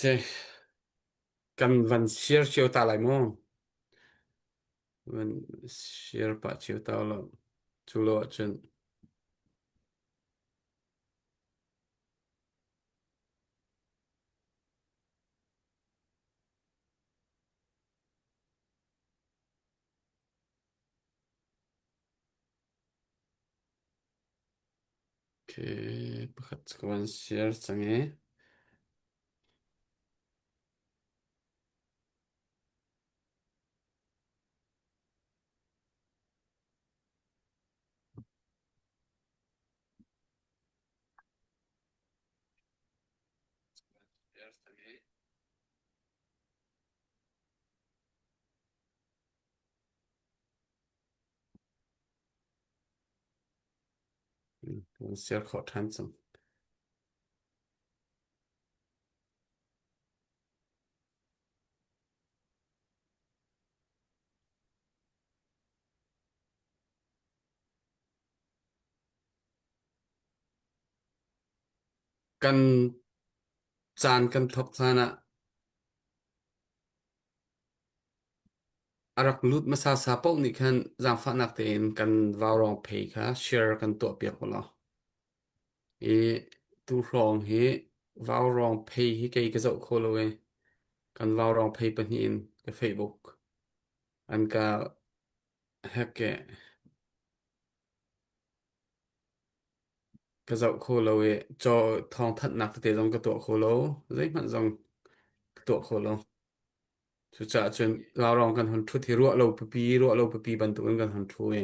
Si kan van share cio ta lai mu. Van share pah cio ta lo. Cu lo ahcun Okay, pakhat ka van share cang i. Kan share khawh ṭhan cang. Kan caan kan thawk hlan ah A rak lut hmasa sa paoh nih khan zaangfahnak tein kan vaurawng phei kha share kan tuahpiak u law. I tuhrawng hi vaurawng phei hi kei ka zoh kho lo i kan vaurawng phei pahnih in ka Facebook an ka hack i ka zoh kho lo i caw thawngthanhnak tete zong ka tuah kho lo zeihmanh zong ka tuah kho lo. Cucaah cun laurong kan hon ṭhut hi ruah lo pipi ruah lo pipi bantukin kan hon ṭhu i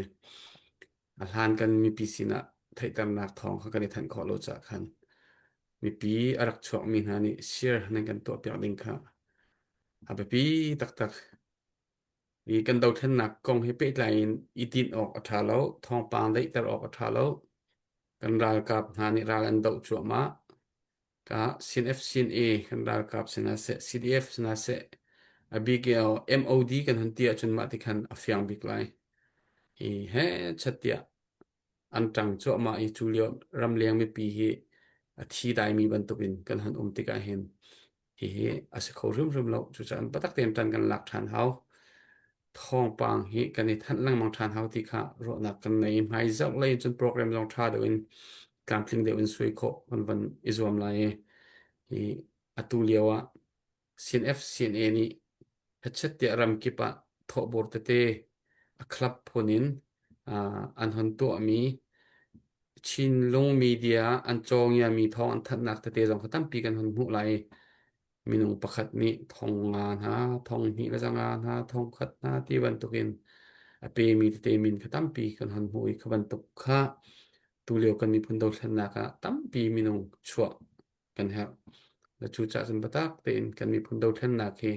a hlan kan mipi sinah theihternak thawng kha kan i thanh khawh lo caah khan mipi a rak chuakmi hna nih share nan kan tuahpiak ding kha a biapi taktak. I kan dothlennak kong he pehtlai in i tinh awk a ṭha lo, thawngpang daihter awk a ṭha lo. Kan ralkap hna nih ral an doh cuahmah. Ka CNF-CNA kan ralkap si hna seh, CDF si hna seh, a bik i MOD kan hun ti ahcun mah ti khan a fiang bik lai. Hi he chat tiah an ṭang cuahmah i cu lio ramleng mipi hi a thi daimi bantukin kan hun um tikah hin hihi a si kho hrimhrim lo. Cucaah biatak tein ṭan kan lak ṭhan hau. Thawngpang hi kan i thanh lengmang ṭhan hau ti kha ruahnak kan nei. Hmai zarh lei cun program zong ṭha deuh in tlamtling deuh in sui khawh kan van i zuam lai i hi atu lio ah CNF CNA nih hechet tiah ramkip ah thawhbur tete a club phun in an hon tuahmi Chinlung media an cawngiami thawng an thanhnak tete zong kha tampi kan hon hmuh lai i minung pakhat nih thong nga hna, thong hnih le zanga hna, thong khat hna ti bantukin a pemi tete min kha tampi kan hon hmuh i kha bantuk kha tulio kan miphun dothlennak ah tampi minung chuah kan herh. Le cucaah cun biatak tein kan miphun dothlennak hi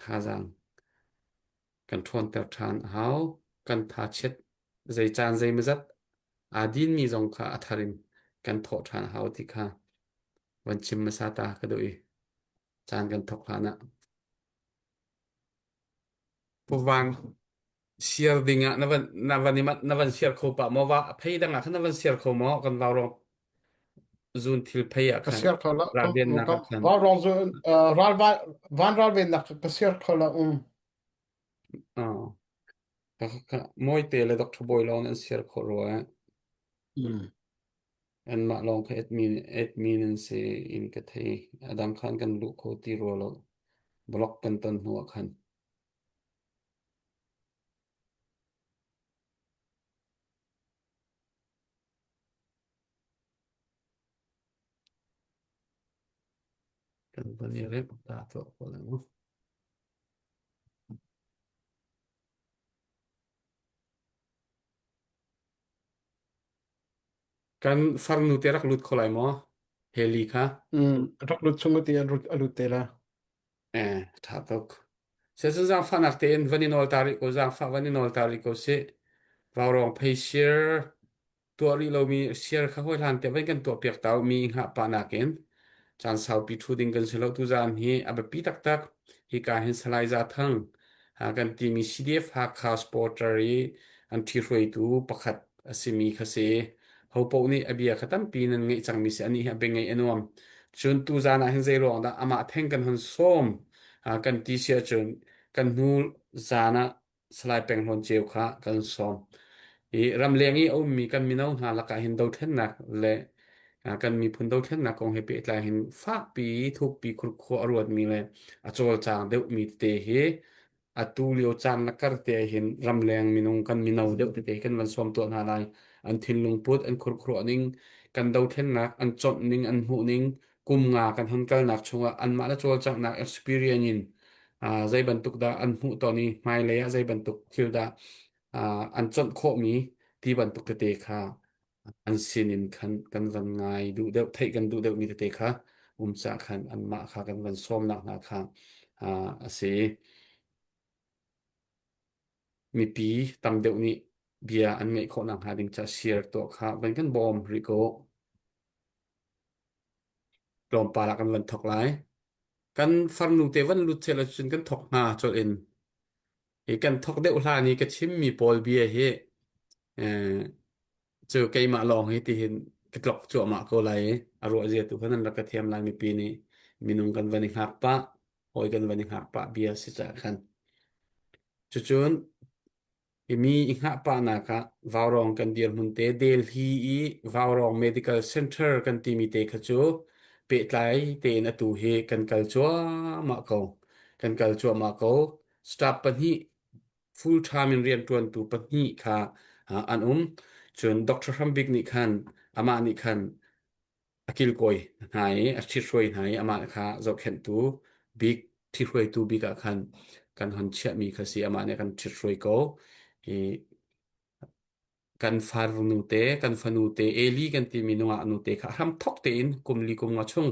thazaang kan ṭhawnter ṭhan a hau. Kan thachiat zei caan zeimawzat aa dinmi zong kha a thar in kan thawh ṭhan a hau ti kha van chim hmasa ta ka duh i caan kan thawk hlan ah. Pu Van, siar ding ah na van na van i manh na van siar kho pah maw? Va phei dang ah khan na van siar kho maw? Kan vau zun thil phei ah Ka khan siar kho la ka ralvennak ka ah khan. ral zu ral van ralvennak ka siar kho la um. Oh. Ka ka Mawite le Dr. Bawi lawng an siar khawh rua. Mm. Anmah lawng kha admin admin an si in ka thei. A dang khan kan luh kho ti rua lo. Block kan ton hnu ah khan. Kan van i rep ta tuah ko lai mu. Kan farnu te rak lut kho lai maw? Heli kha. Mm. Rak lut chung ti an lut alut te la. Eh, ṭha tuk. Sesun zaangfahnak tein van i nawl ta rih ko, zaangfah van i nawl ta rih ko sih. Vaurawng phei sir tuah rih lomi share kha hawi hlan te van kan tuah piak ta mi hngah pah nakin caan saupi thu ding kan si lo tuzaan hi a biapi taktak hika hin Salai Za Thang ha kan timi CDF Hakha supporter i an ṭhihruaitu pakhat a simi kha si ho paoh nih a bia kha tampi nan ngeih cangmi si anih hi a bia ngeih a nuam. Cun tuzaan ah hin zei ruang dah amah theng kan hun sawm kan ti si ahcun kan hnu zaan ah Salai Peng Hlawn Ceu kha kan sawm. I ramleng i a ummi kan mino hna lakah hin dothlennak le kan miphun dothlennak kong he pehtlai hin fakpi thukpi khurkhua a ruatmi le a cawlcang deuhmi tete hi atu lio caan na kar te hin ramleng minung kan mino deuh tete kan van sawm tuah hna lai. An thinlung put, an khurkhuruah ning, kan dothlennak an cawnh ning, an hmuh ning, kum nga kan hon kalnak chungah anmah le cawlcanghnak experience in zei bantuk dah an hmuh ton i hmailei ah zei bantuk thil dah an conh khawhmi ti bantuk tete kha an sinin khan kan van ngai duh deuh theih kan duh deuhmi tete kha um cah khan anmah kha kan van sawmnak hna kha a si. Mipi tam deuh nih bia an ngeih khawh nakhnga ding ca share tuah kha van kan bawm rih ko. Tlawmpal ah kan van thawk lai. Kan farnu te van lut sehla cun kan thawk hnga colh in. Hi kan thawk deuh hlan i ka chimmi pawl bia hi eh, cu keimah lawng hi tihin ka tlok cuahmah ko lai i a ruah zia tu khan an rak ka thiam lai mipi nih minung kan van i hngak pah hawi kan van i hngak pah bia si caah khan cucun I mi i hngah pahnak ah Vaurawng kan dirhmun te Delhi i Vaurawng Medical Center kan timi te kha cu pehtlai tein atu hi kan kal cuahmah ko. Kan kal cuahmah ko. Staff pahnih full time in rianṭuantu pahnih kha an um. Cun Dr. Hrambik nih khan amah nih khan a kilkawi hna i a ṭhithruai hna i amah kha zohkhenhtu bik ṭhihruaitu bik ah khan kan hon chiahmi kha si amah nih a kan ṭhithruai ko i kan farnu te kan fanu te Eli kan timi nungak nu te kha hram thok tein kum li kum nga chung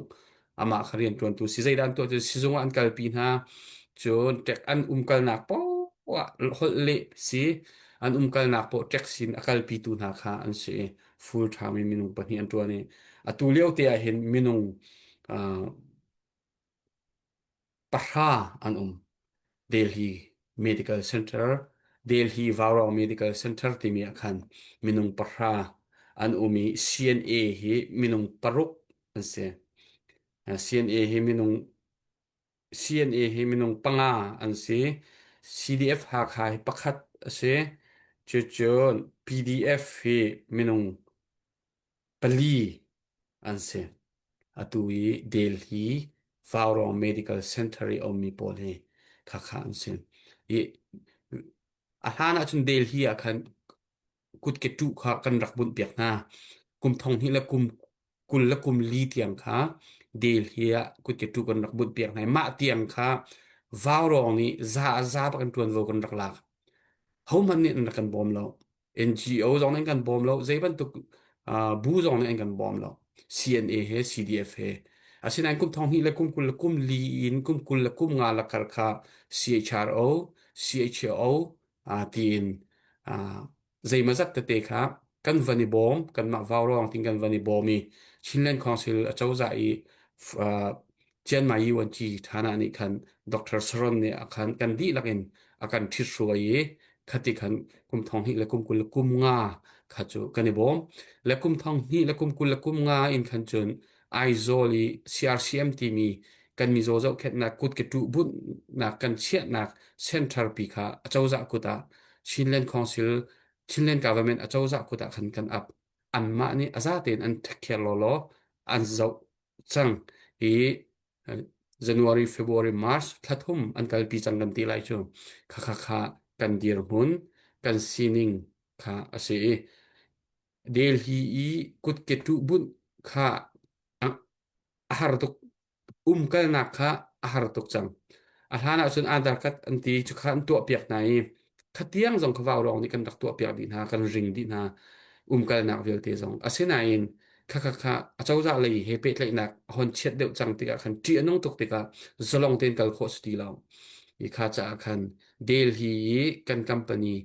amah kha rianṭuantu si zeidah an tuah cu sizung ah an kalpi hna cun ṭek an umkalnak poah holh leh si an umkalnak poah ṭek sin a kalpitu hna kha an si i full time in minung pahnih an ṭuan i atu lio te ah hin minung uh, pahra an um Delhi Medical Center Delhi Vaurang Medical Center timi ah khan minung pahra an um i CNA hi minung paruk an si CNA hi minung CNA hi minung panga an si. CDF Hakha hi pakhat a si. Cucun PDF hi minung pali an si. Atu i Delhi Vaurong Medical Center i a ummi pawl hi khakha an si. I a hlan ahcun Delhi ah khan kutke ṭuh kha kan rak bunhpiak hna. Kum thong hnih le kum 20 le kum li tiang kha Delhi ah kutke ṭuh kan rak bunhpiak hna i mah tiang kha vaurawng nih za a za bak in ṭuanvo kan rak lak. Hohmanh nih an rak kan bawm lo. NGO zong nih an kan bawm lo. Zei bantuk uh, bu zong nih an kan bawm lo. CNA he CDF he. Asinain kum thong hnih le kum 20 le kum li in kum 20 le kum nga lakar kha CHRO, CHO tiin zeimawzat tete kha kan van i bawm kanmah vaurawng tin kan van i bawm i Chinland Council acozah i Chiang Mai Yuanci Thana nih khan Dr. Saron nih a khan kan dihlak in a kan ṭhithruai i khati khan kum thong hnih le kum 20 le kum nga kha cu kan i bawm le kum thong hnih le kum 20 le kum nga in khan cun Aizawl i CRCM timi kan mizaw zohkhenhnak kut ke ṭuh bunhnak kan chiahnak center pi kha acozah kut ah Chinland Council Chinland Government acozah kut ah khan kan ap. Anmah nih a za tein an take care lawlaw an zoh cang i January, February, March thla thum an kalpi cang kan ti lai cu kha kha kha kan dirhmun kan sining kha a si i Delhi i kutke ṭuh bunh kha a har tuk. Umkalnak kha a har tuk cang. A hlan ahcun Aadhaar card an ti cukha an tuahpiak hna i khatiang zong kha vaurawng nih kan rak tuahpiak dih hna, kan ring dih hna umkalnak vialte zong. Asinain khakha kha acozah lei he pehtlaihnak a hon chiat deuh cang tikah khan ṭih a nung tuk tikah zalong tein kal khawh si ti lo. Hi kha caah khan Delhi i kan company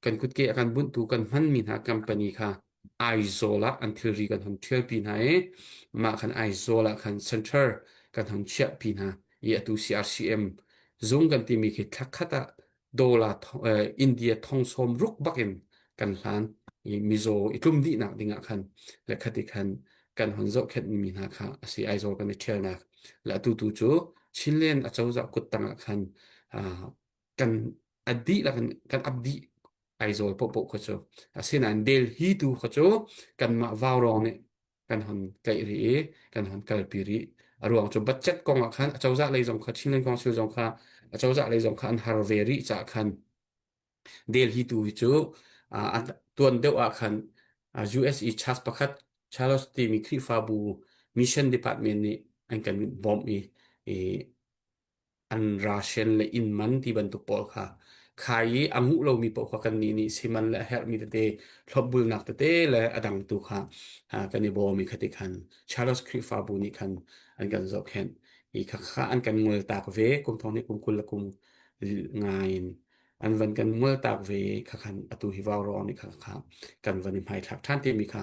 kan kutke a kan bunhtu kan hmanmi hna company kha Aizawl ah an thilri kan hon ṭhialpi hna i mah khan Aizawl ah khan center kan hon chiahpi hna i atu CRCM zung kan timi khi thla khat ah dollar India thong sawm ruk bak in kan hlan i mizaw i tlum dihnak ding ah khan le khati khan kan hon zohkhenhmi hna kha a si. Aizawl kan i ṭhialnak le atu tu cu Chinland acozah kuttang ah khan kan a dihlak in kan ap dih Aizawl paohpaoh kha cu. Asinain Delhi tu kha cu kanmah Vaurawng nih kan hon tlaih rih i kan hon kalpi rih. A ruang cu budget kong ah khan acozah lei zong kha Chinland Council zong kha acozah lei zong kha an har ve rih caah khan Delhi tu hi cu tuan deuh ah khan US i church pakhat Charles timi Khrihfabu Mission Department nih an kan bawmh i, i an ration le inn man ti bantuk pawl kha khai i a nguh lomi paoh kha kannih nih siman le a herhmi tete thlopbulnak tete le a dang tu kha kan i bawm i khati khan Charles Khrihfabu nih khan an kan zohkhenh i khakha an kan ngol tak ve kum thong nih kum 20 le kum nga in an van kan ngol tak ve kha khan atu hi vaurawng nih kha kha kan van i hmaithlak ṭhan timi kha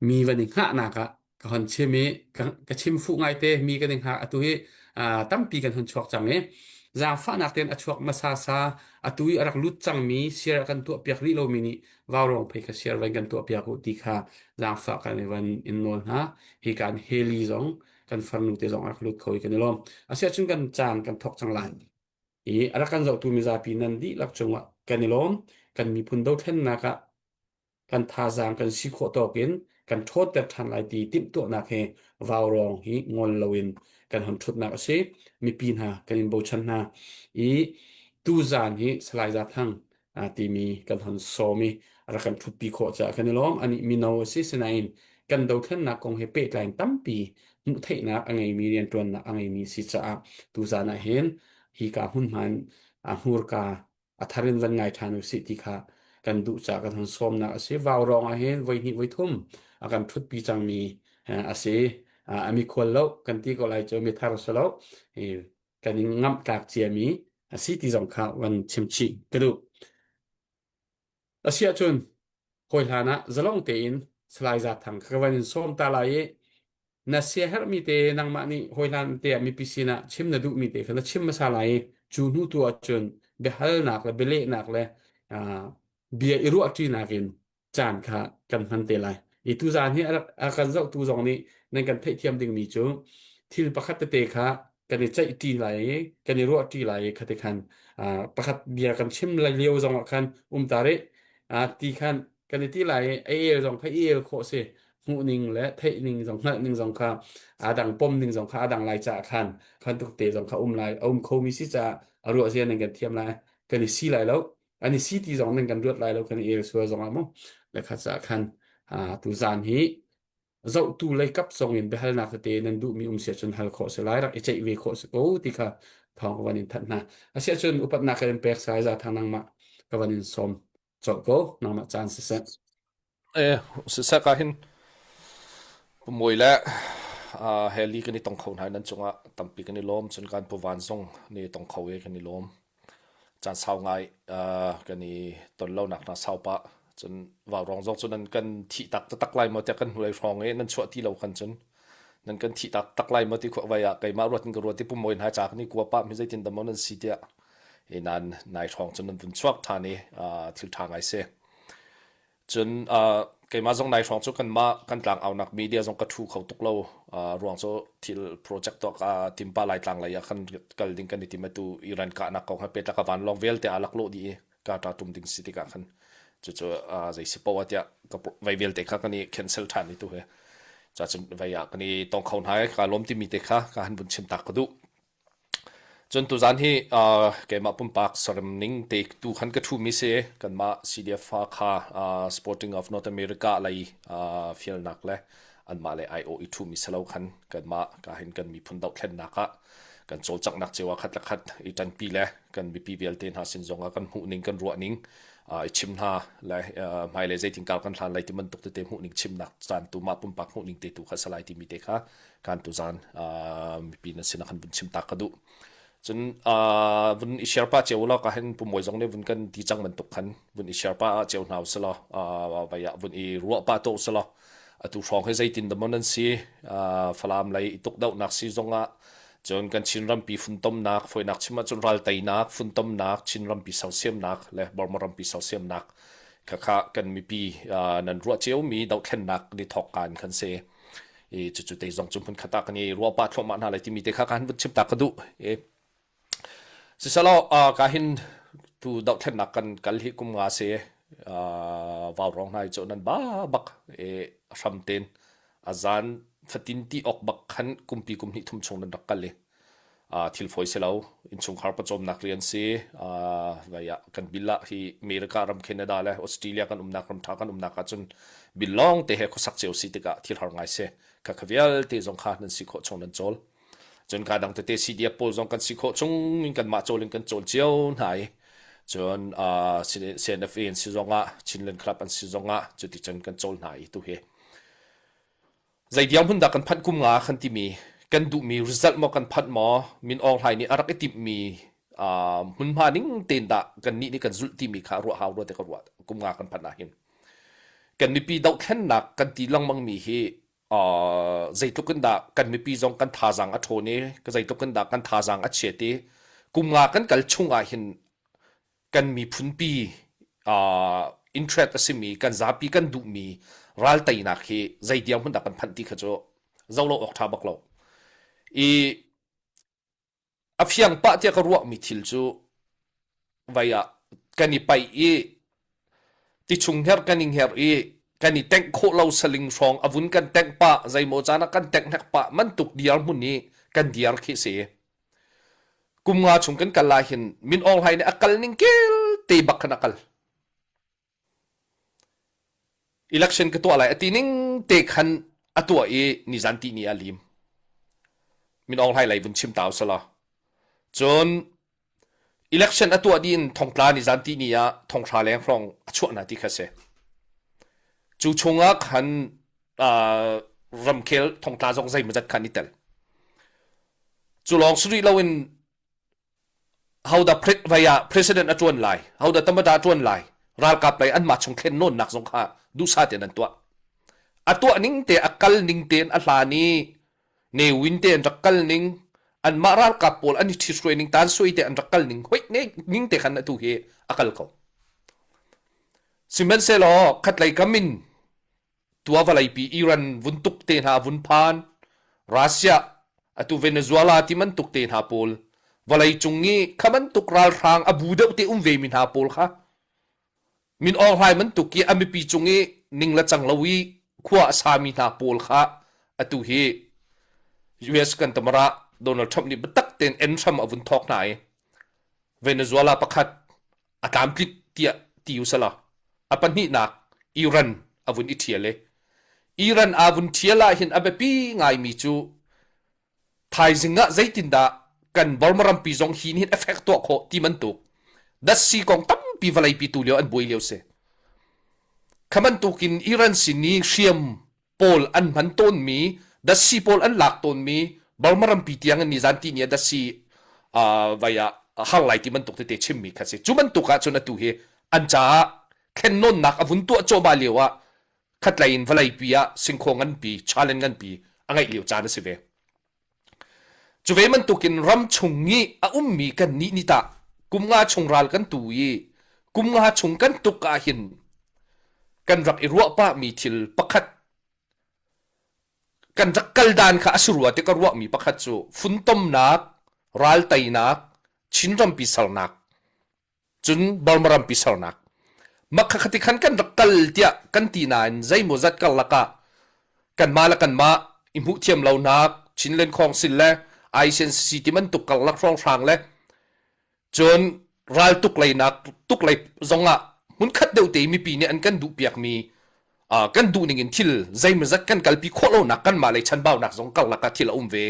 mi van i hngahnak ah ka hon chim i ka chim fuh ngaite mi kan i hngak atu hi tampi kan hon chuak cang i zaangfahnak tein a chuak hmasa sa atu i a rak lut cangmi share kan tuah piak rih lomi nih vaurawng phei kha share van kan tuah piak u ti kha zaangfah kan i van in nawl hna hi kan heli zong kan farnu te zong a rak lut kho i kan i lawm asiahcun kan caan kan thawk cang lai i a rak kan zohtu mizapi nan dihlak cungah kan i lawm kan miphun dothlennak ah kan thazaang kan si khawh tawk in kan ṭhawnter ṭhan lai ti timhtuahnak he vaurawng hi ngol loin kan hon ṭhutnak a si. Mipi hna kan in bochan hna i tuzaan hi Salai Za Thang timi kan hon sawm i rak kan ṭhutpi khawh caah kan i lawm. Anih mino a si sinain kan dothlennak kong he pehtlai in tampi hmuhtheihnak a ngeimi rianṭuannak a ngeimi si caah tuzaan ah hin hika hmunhma in hmurka a thar in van ngai ṭhan usih ti kha kan duh caah kan hun sawmnak a si. Vaurawng ah hin voi hnih voi thum a kan ṭhutpi cangmi a si. A mikhual lo kan ti ko lai cu mithar si lo. Kan in ngamh tlak ciami a si ti zong kha van chim chih ka duh. Asiahcun hawi hlan ah zalong tein Salai Za Thang kha ka van in sawm ta lai i na siaherhmi te nangmah nih hawihlan te ah mipi sinah chim na duhmi te kha na chim hmasa lai i cu hnu tu ahcun biahalnak le bialehnak le bia i ruahṭinak in caan kha kan hman te lai. I tuzaan hi a kan zohtu zong nih nan kan theihthiam dingmi cu thil pakhat tete kha kan i ceihṭi lai i kan i ruahṭi lai i khati khan pakhat bia kan chim lai lio zong ah khan um ta rih ti khan kan i ti lai i a el zong kha i el khawh si hmuhning le theihning zong hngalhning zong kha aa dang pomning zong kha a dang lai caah khan khan tuk te zong kha um lai a um khomi si caah a ruah zia nan kan thiam lai kan i si lai lo an i si ti zong nan kan ruat lai lo kan i el sual zong ah mu le kha caah khan tu zan hi zohtu lei kap zong in biahalnak tete nan duhmi um sia cun hal khawh si lai rak i ceih ve khawh si ko ti kha thawng ka van in thanh hna asiah cun upatnak ka in pek sai za thang nangmah ka van in sawm colh ko nangmah caan siseh Eh, siseh ah hin Pumui le uh, heli kan i tong kho hna nan cungah tampi kan i lawm cun kan puvan zong ni tong kho i kan i lawm caan sau ngai uh, kan i ton lo nak hna sau pah cun vaurawng zong cu nan kan thih tak taktak lai maw tiah kan hnulei hrawng i nan chuah ti lo khan cun nan kan thih tak tak lai maw ti khua vai ah keimah ruat in ka ruat i pumoi hna ca kan i kua pah mi zeitin dah maw nan si tiah i nan nai hrawng cun nan vun chuak ṭhan i uh, thil ṭha ngai si Cun uh, keimah zong nai hrawng cu kanmah kan tlangaunak media zong ka ṭhu kho tuk lo. Uh, ruang cu thil project tuah ka timpa Laitlang lei ah khan kal ding kan i tim atu Iran kahnak kong he petlak a vanlawng vialte aa laklawh dih i ka ṭa tum ding si tikah khan cucu uh, zei si poah tiah ka vai vialte kha kan i cancel ṭhan i tu he ca cun vai ah kan i tong kho hna i ka lawm timi te kha ka han vun chim tak ka duh. Cun tuzaan hi uh, keimah pumpak sarem ning te tu khan ka ṭhumi si kanmah CDF kha uh, Sporting of North America lei uh, fialnak le anmah le IO i ṭhumi si lo khan kanmah ka hin kan miphun dohthlennak ah kan cawlcanghnak cio ah khat le khat i ṭanpi le kan mipi vialte hna sin zong ah kan hmuhning kan ruahning uh, i chim hna le uh, hmailei zeitin kal kan hlan lai ti bantuk tete hmuhning chimnak caan tu mah pumpak hmuhning te tu kha salai timi te kha kan tuzan mipi nan sin ah khan vun chim ta ka duh cun vun i share pa cio law ka hin pumoi zong nih vun kan ti cang bantuk khan vun i share pa cio hna usalaw vai ah vun i ruah pa to usalaw atu hrawng hi zeitin dah nan si falam lei i tukdohnak si zongah cun kan Chin rampi funtomnak foinak chim ahcun ral teinak funtomnak Chin rampi sersiamnak le Burma rampi sersiamnak. Khakha kan mipi nan ruah ciomi dohthlennak ni thawk kaan khan si. I cucu te zong cu hmun khat ah kan i ruah pah thluahmah hna lai timi te kha kan vun chim ta ka duh. I siselaw ka hin tu dohthlennak kan kal hi kum nga si vau rong hna i cu nan ba bak i hram ten a zan fatin ti awk bak khan kumpi kum hnih thum chung nan rak kal i thil fawi si lo innchungkhar pawcawmnak rian si vai ah kan bill ah hi America ram Canada le Australia kan umnak ram tha kan umnak ahcun bill lawng te he khuasak cio si tikah thil har ngai si kha kha vialte zong kha nan si khawh chung nan cawl cun ka dang tete CDF pawl zong kan si khawh chung in kanmah cawl in kan cawl cio hna i cun CNFA an si zongah Chinland Club an si zongah cuticun kan cawl hna i tu hi Zei dirhmun dah kan phanh kum nga kan timi kan duhmi result maw kan phanh maw Min Aung Hlaing nih a rak i timhmi hmunhma ning tein dah kannih nih kan zulh timi kha ruah hau rua te ka ruah kum nga kan phanh ahhin. Kan mipi dohthlennak kan ti lengmangmi hi zeitluk in dah kan mipi zong kan thazaang a ṭhawn i zeitluk in dah kan thazaang a chiat i kum nga kan kal chung ahhin kan miphunpi uh, interest a simi kan zapi kan duhmi ral teinak hi zei dirhmun dah kan phanh ti kha cu zo lo awk ṭha bak lo i a fiang pah tiah ka ruahmi thil cu vai ah kan i paih i tichung her kan i hngerh i kan i tengh khawh lo saling hrawng a vun kan tengh pah zeimaw caan ah kan tengh hnek pah mantuk diar hmun i kan diar khi si Kum nga chung kan kal ah hin Min Aung Hlaing nih a kal ning kel te bak khan a kal. Election ka tuah lai a ti ning te khan a tuah i nizan ti ni a lim. Min Aung Hlaing lei vun chim ta usala. Cun election a tuah dih in thongtla nizan ti ni ah thonghra leng hrawng a chuah na ti kha si. Cu chungah khan uh, ramkhel thongtla zong zeimawzat khan i tel. Cu lawng si rih loin hodah vai ah president a ṭuan lai, hodah tamada a ṭuan lai, ralkap lei anmah chung thlen nawnnak zong kha duhsah tein an tuah. A tuah ning te, a kal ning tein a hlan i Ne Win te an rak kal ning, anmah ralkap pawl an i ṭhithruai ning, tan sui te an rak kal ning, hoih ning te khan atu hi a kal ko. Sihmanhsehlaw khatlei kam in tua vawleipi Iran vun tuk te hna vun phan Russia atu Venezuela ti bantuk te hna pawl vawlei cung i kha bantuk ralhrang a bu deuh te um ve mi hna pawl kha Min Aung Hlaing bantuk i a mipi cung i ning le cang lo i khua a sami hna pawl kha atu hi US kan tamara Donald Trump nih biatak tein en hram a vun thawk hna i Venezuela pakhat a tlamtling tiah ti usala a pahnihnak Iran a vun i ṭhial i Iran aa vun ṭhial ah hin a biapi ngaimi cu thaizing ah zeitindah kan Burma rampi zong hi hin effect tuah khawh ti bantuk datsi kong tampi vawleipi tu lio an buai lio si kha bantukin Iran sin i hriam pawl an hman tawnmi datsi pawl an lak tawnmi Burma rampi tiang in nizan ti ni ah datsi vai ah har lai ti bantuk tete chimmi kha si cu bantuk ah cun atu hi an caah thlennawnnak a vun tuah cuahmah lio ah khatlei in vawleipi ah singkhaw nganpi challenge nganpi a ngeih lio caan a si ve Cu ve bantukin ram chung i a ummi kannih nih tah kum nga chung ral kan tu i kum nga chung kan tuk ahhin kan rak i ruah pahmi thil pakhat kan rak kal dan kha a si rua ti ka ruahmi pakhat cu funtomnak, ral teinak, Chin rampi sernak cun Burma rampi sernak mah kha ti khan kan rak kal tiah kan ti nain zeimawzat karlak ah kanmah le kanmah i hmuh thiam lonak Chinland Council le ICNCC ti bantuk karlak hrawnghrang le cun ral tuk leinak tuk lei zongah hmunkhat deuh te mipi nih an kan duh piakmi kan duh ning in thil zeimawzat kan kalpi khawh lonak kanmah lei chanbaunak zong karlak ah thil a um ve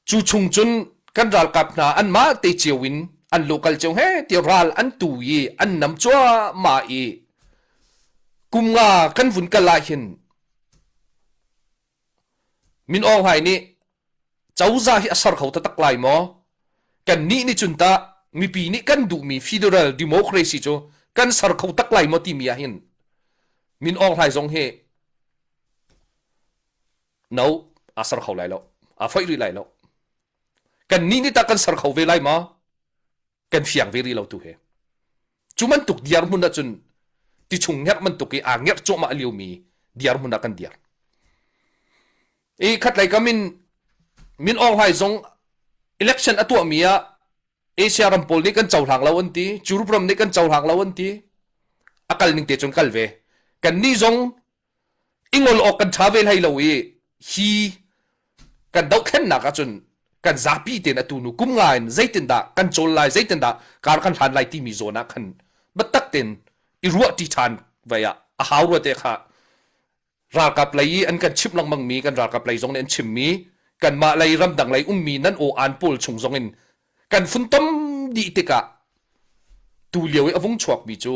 Cu chung cun kan ralkap hna anmah te cio in an local cio he ti ral an tu i an nam cuahmah i kum nga kan vun kal ah hin Min Aung Hlaing nih cozah hi a ser kho taktak lai maw? Kannih nih cun tah mipi nih kan duhmi federal democracy cu kan ser kho tak lai maw timi ah hin Min Aung Hlaing zong hi No, aa ser kho lai lo. Aa foih rih lai lo. Kannih nih tah kan ser kho ve lai maw? Kan fiang ve rih lo tu hi. Cu bantuk dirhmun ahcun tichung ngerh bantuk i aa ngerh cuahmah liomi dirhmun ah kan dir. I khatlei kam in Min Aung Hlaing zong election a tuahmi ah Asia ram pawl nih kan cohlang lo an ti, Europe ram nih kan cohlang lo an ti. A kal ning te cun kal ve. Kan nih zong i ngol awk kan ṭha ve hlei lo i hi kan dohthlennak ahcun kan zapi tein atu nu kum nga in zeitindah kan cawl lai zeitindah kar kan hlan lai timi zawn ah khan biatak tein i ruah ṭi ṭhan vai ah a hau rua te kha ralkap lei i an kan chimh lengmang mi kan ralkap lei zong nih an chimmi kanmah lei ramdang lei ummi nan aw aan pawl chung zong in kan funtom dih tikah tu lio i a vung chuakmi cu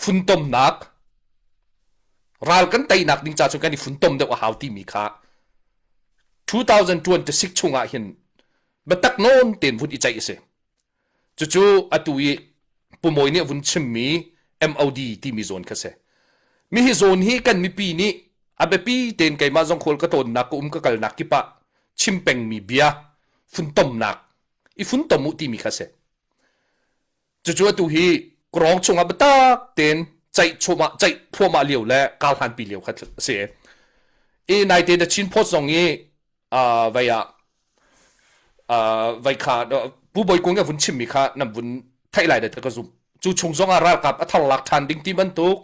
funtomnak ral kan teinak ding ca cun kan i funtom deuh a hau timi kha 2026 chungah hin biatak nawn tein vun i ceih a si. Cucu atu i Pu Mawi nih a vun chimmi MOD timi zawn kha si. Mi hi zawn hi kan mipi nih a biapi tein keimah zong khual ka tlawnnak ka um ka kalnak kip ah chim pengmi bia funtomnak i funtom u timi kha si. Cucu atu hi krawng chungah biatak tein ceih chuahmah ceih thluahmah lio le karhlanpi lio kha a si. I naite The Chin Post zong i uh, vai ah uh, vai kha Pu Bawi Kung a vun chimmi kha nan vun theih lai da ka zum. Cu chung zong ah ralkap a thar lak ṭhan ding ti bantuk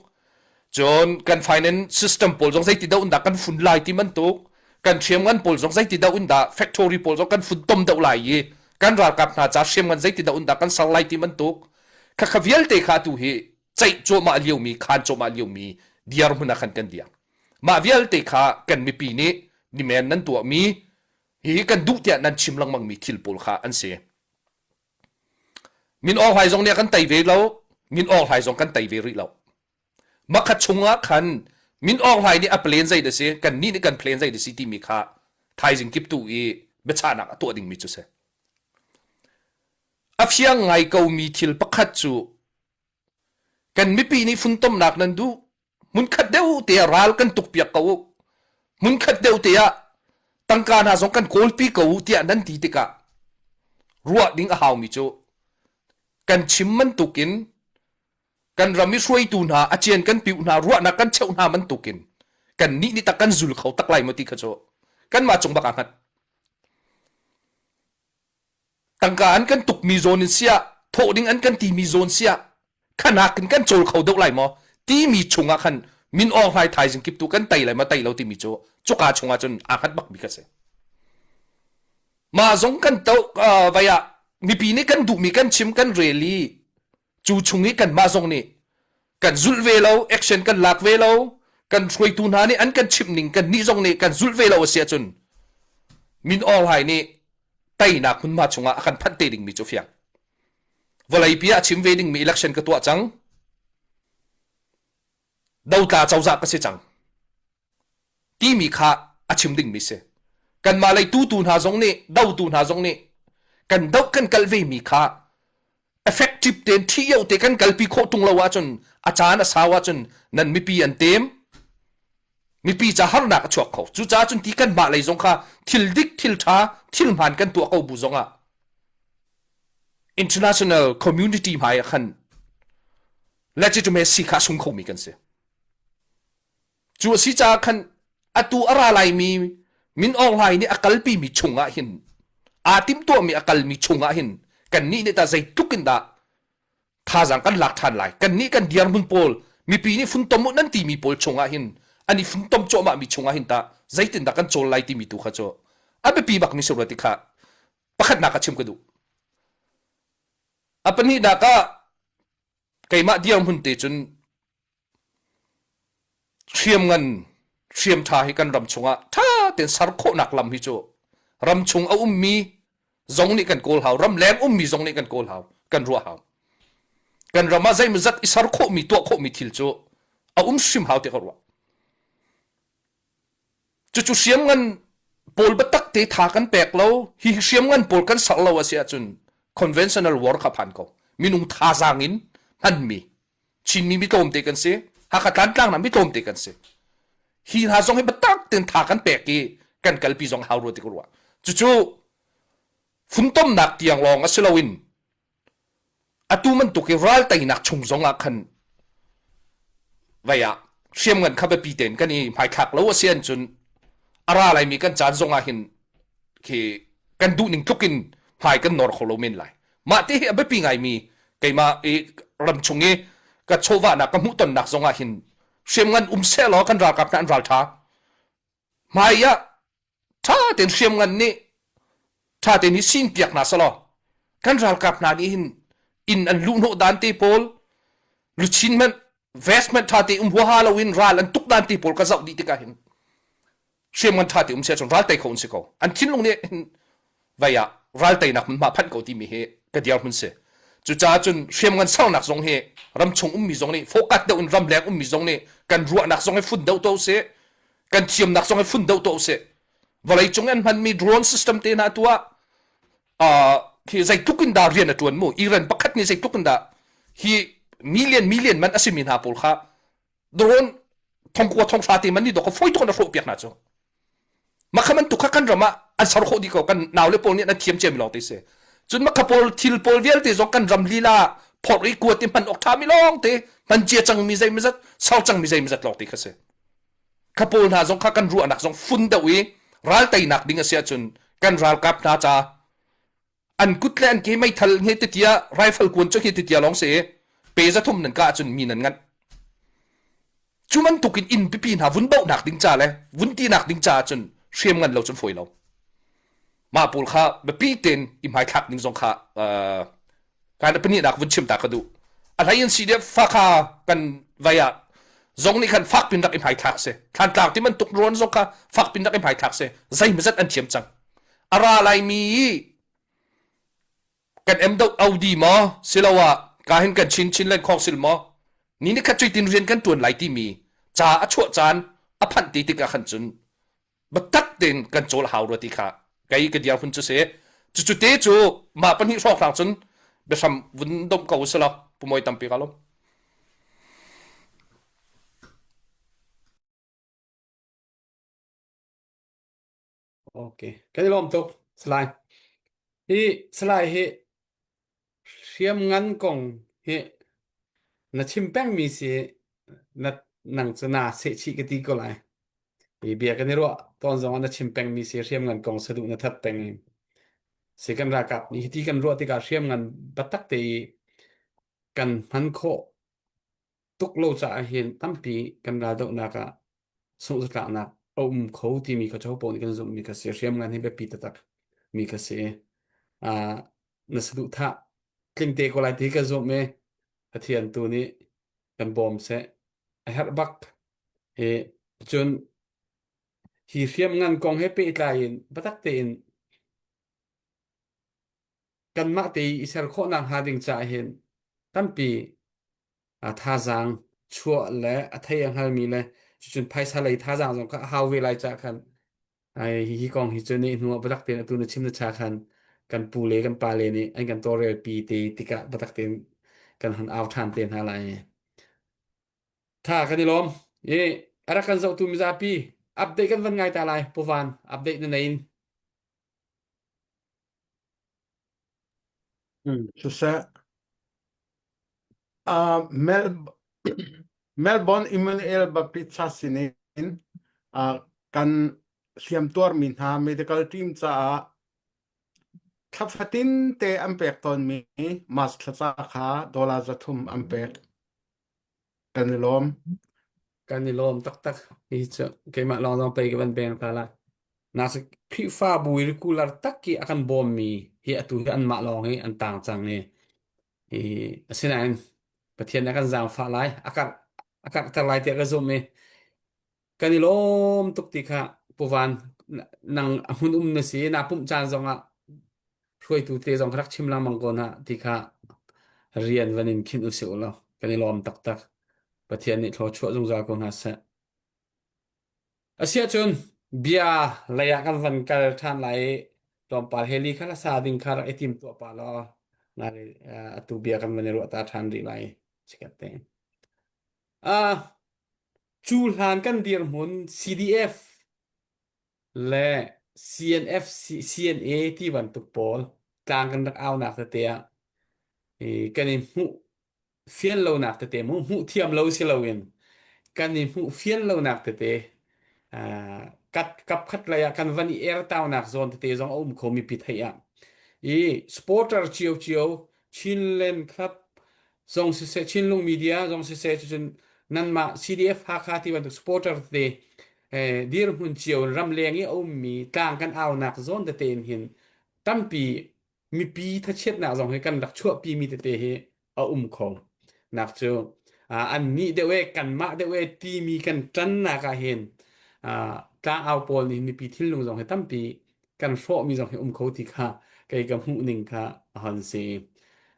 Cun kan finance system pawl zong zeiti deuh in dah kan fun lai ti bantuk kan hriamngan pawl zong zeiti deuh in dah factory pawl zong kan fun tom deuh lai i kan ralkap hna ca hriamngan zeiti deuh in dah kan ser lai ti bantuk khakha vialte kha tu hi ceih cuahmah liomi khan cuahmah liomi dirhmun ah khan kan dir mah vialte kha kan mipi nih nimen nan tuahmi hihi kan duh tiah nan chim lengmangmi thil pawl kha an si Min Aung Hlaing zong nih a kan tei ve lo. Min Aung Hlaing zong kan tei ve rih lo. Makha chungah khan Min Aung Hlaing nih a plan zei dah si, kan nih nih kan plan zei dah si timi kha thaizing kip tu i biachahnak a tuah dingmi cu si. A fiang ngai komi thil pakhat cu Kan mipi nih funtomnak nan duh. Hmunkhat deuh te ah ral kan tukpiak ko u. Hmunkhat deuh te ah tangka hna zong kan kawlpi ko u tiah nan ti tikah ruah ding a haumi cu kan chim bantukin kan ram i hruaitu hna a cian kan piuh hna ruahnak kan cheuh hna bantukin kan nih nih tak kan zul kho tak lai maw ti kha cu kanmah cung bak aa hngat. Tangka an kan tukmi zawn in siah, thawh ding an kan timi zawn siah, khanak in kan cawl kho deuh lai maw timi chungah khan min Aung Hlaing thaizing kip tu kan tei lai maw tei lo timi cu cuka chungah cun aa hngat bakmi ka si. Mah zong kan to uh, vai ah mipi nih kan duhmi kan chim kan rel i cu chung i kanmah zong nih kan zulh ve lo action kan lak ve lo kan hruaitu hna nih an kan chimh ning kan nih zong nih kan zulh ve lo a si ahcun Min Aung Hlaing nih teinak hmunhma chungah a kan phanh te dingmi cu fiang vawleipi ah chim ve dingmi election ka tuah cang dotla cozah ka si cang timi kha a chim dingmi si. Kanmah lei tutu hna zong nih dotu hna zong nih kan doh kan kal vemi kha effective tein thio te kan kalpi khawh tung lo ahcun a caan a sau ahcun nan mipi an tem mipi ca harnak a chuak kho cucaah cun ti kanmah lei zong kha thil dik thil ṭha thil hmaan kan tuah ko bu zong ah international community hmai ah khan legitimacy kha a sung khomi kan si Cu a si caah khan atu a ra laimi Min Aung Hlaing nih a kalpimi chungah hin aa timhtuahmi a kalmi chungah hin kannih nih tah zeitluk in dah thazaang kan lak ṭhan lai kannih kan dirhmun pawl mipi nih funtom uh nan timi pawl chungah hin an i funtom cuahmahmi chungah hin tah zeitindah kan cawl lai timi tu kha cu a biapi bakmi si rua ti kha pakhatnak ah chim ka duh. A pahnihnak ah keimah dirhmun te cun Hriamngan hriamṭha hi kan ram chungah ṭha tein ser khawhnak lam hi cu ramchung a ummi zong nih kan kawl hau, ramleng ummi zong nih kan kawl hau, kan ruah hau. Kan ram ah zeimawzat i ser khawhmi, tuah khawhmi thil cu a um hrim hau tiah ka ruah. Cucu hriamngan pawl biatak te tha kan pek lo, hi hriamngan pawl kan ser lo a si ahcun conventional war kha phan ko. Minung thazaang in hmanmi Chinmi mi tlawmte kan si. Hakha Tlantlang mi tlawmte kan si. Hi hna zong hi biatak tein tha kan pek i kan kalpi zong hau rua ti ka ruah. Cucu funtomnak tiang lawng a si loin. Atu bantuk i ral teinak chung zong ah khan vei ah hriamngan kha biapi tein kan i hmaithlak lo a si ahcun a ra laimi kan caan zong ah hin khi kan duh ning tluk in hmai kan nor kho lo men lai. Mah te hi a biapi ngaimi keimah i ramchung i ka chawvahnak ka hmuhtonnak zong ah hin hriamngan um sehlaw kan ralkap hna an ralṭha. Hmai ah ṭha tein hriamngan nih ṭha tein hi sinpiak hna selaw kan ralkap hna nih hin inn an luhhnawh dan te pawl luchin hmanh vest hmanh ṭha te um huaha loin ral an tuk dan te pawl ka zoh dih tikah hin hriamngan ṭha te um sia cun ral tei kho an si ko an thinlung nih hin vei ah ral teinak hmunhma phanh ko timi hi ka dirhmun si. Cucaah cun hriamngan sernak zong hi ramchung ummi zong nih focus deuh in ramleng ummi zong nih kan ruahnak zong hi fun deuh tuah usih. Kan thiamnak zong hi fun deuh tuah usih. Vawleicung an hmanmi drone system te hna tu ah uh, hi zeitluk in dah rian a ṭuan mu Iran pakhat nih zeitluk in dah hi million million man a simi hna pawl kha drone thongkua thonghra te man ni dok foi tuk na hrawh piak hna cu makha man tuk kha kan ram ah an ser khawh dih ko kan nau le pawl nih an thiam ciami lawng te si cun makha pawl thil pawl vialte zong kan ram lila phorh i kuat i hman awk ṭha mi lawng te hman cia cang mi zei mazat ser cang mi zei mazat lawng te kha si kha pawl hna zong kha kan ruahnak zong fun deuh i ral teinak ding a si ahcun kan ralkap hna ca an kut le an ke meithal he titia rifle kuan cu he titia lawng si pe zathum nan kah ahcun mi nan nganh cu bantuk in inn pipi hna vun bohnak ding ca le vun tinak ding ca ahcun hriam ngan lo cun fawi lo mah pawl kha biapi tein i hmaithlak ding zong kha kan pahnihnak vun chim ta ka duh a hlei in CDF fakha kan vai ah zong nih khan fak pin rak i hmaithlak si thlantlang ti bantuk rawn zong kha fak pin rak i hmaithlak si zeimazat an thiam cang a ra laimi kan em do Audi maw siloah ka hin kan chin chin len khong sil maw ni ni khat cuitin rian kan tuan lai timi ca a chuah caan a phanh ti tikah khan cun biatak tein kan cawl hau rua ti kha kei ka dir hun cu si cucu te cu mah pahnih hrawnghrang cun biahram vun domh ko usih law pumoi tampi ka lawm. Okay. Kan i lawm tuk. Salai. Hi Salai hi hriamngan kong hi na chim pengmi si na nang cu naa sehchih ka ti ko lai. Hi bia kan i ruah tawn zong ah na chim pengmi si hriamngan kong saduh na that peng i si kan ralkap nih hiti kan ruah tikah hriamngan biatak te i kan hman khawh tuk lo caah hin tampi kan raldohnak ah sunghzatlaknak a um kho timi kha copo nih kan zumhmi kha si hriamngan hi biapi taktak mi kha si uh, na saduhthah tling te ko lai ti ka zumh i Pathian tu nih kan bawm seh a herh bak hi cun hi hriamngan kong he pehtlai in biatak tein kanmah te i ser khawhnak hnga ding caah hin tampi a thazaang chuah le a thei a hngalmi le cucun phaisa lei thazaang zong kha a hau ve lai caah khan ai hi kong hi cu ni hnu ah biatak tein atu na chim na cha khan kan pu le kan pa le nih an kan tawlrel pi te tikah biatak tein kan han au ṭhan te hna lai. Tha kan i lawm. I a rak kan zohtu mizapi update kan van ngai ta lai Puvan update na nei in. Siseh, uh, Mel Melbourne Emmanuel Baptist sinin uh, kan hliamtuarmi hna medical team caah thla fatin te an pek tawnmi mask thlaca kha dollar 300 an pek. Kan i lawm. Kan i lawm taktak. Hi cu keimah lawng zong pei ka van beng ta la. Na Khrihfabu i regular tak i a kan bawmmi hi atu hi anmah lawng hi an tang cang i hi asinain Pathian a kan zaangfah lai a karh a karhter lai tiah ka zumh i kan i lawm tuk ti kha Pu Van nang a hmun um na si na pumh caan zongah hruaitu te zong rak chim lengmang ko hna ti kha rian van in khinh usih u law kan i lawm taktak Pathian nih thluachuah zungzal ko hna seh. Asiahcun bia lei ah kan van kal ṭhan lai i tlawmpal heli kha la sa ding kha rak i tim tuah pah law atu bia kan van i ruah ta ṭhan rih lai chikat te. Ah, cu hlan kan dirhmun CDF le CNF, CNA ti bantuk pawl tlang kan rak aunak tete ah i. I kan i hmuh fian lonak tete mu hmuh thiam lo si loin kan i hmuh fian lonak tete uh, kat kap khat lei ah kan van i er taunak zawn tete zong a um kho mi pi theih ah i supporter cio cio Chinland Club zong siseh Chinlung Media zong siseh cucun nanmah CDF Hakha ti bantuk supporter tete eh, dirhmun cio in ramleng i a ummi tlang kan aunak zawn tete in hin tampi mipi thachiatnak zong hi kan rak chuahpi mi tete hi a um kho nak cu an nih deuh e kanmah deuh e timi kan ṭannak ah hin tlangau pawl nih mipi thinlung zong hi tampi kan hrawhmi zong hi um kho ti kha kei ka hmuh ning kha a hon si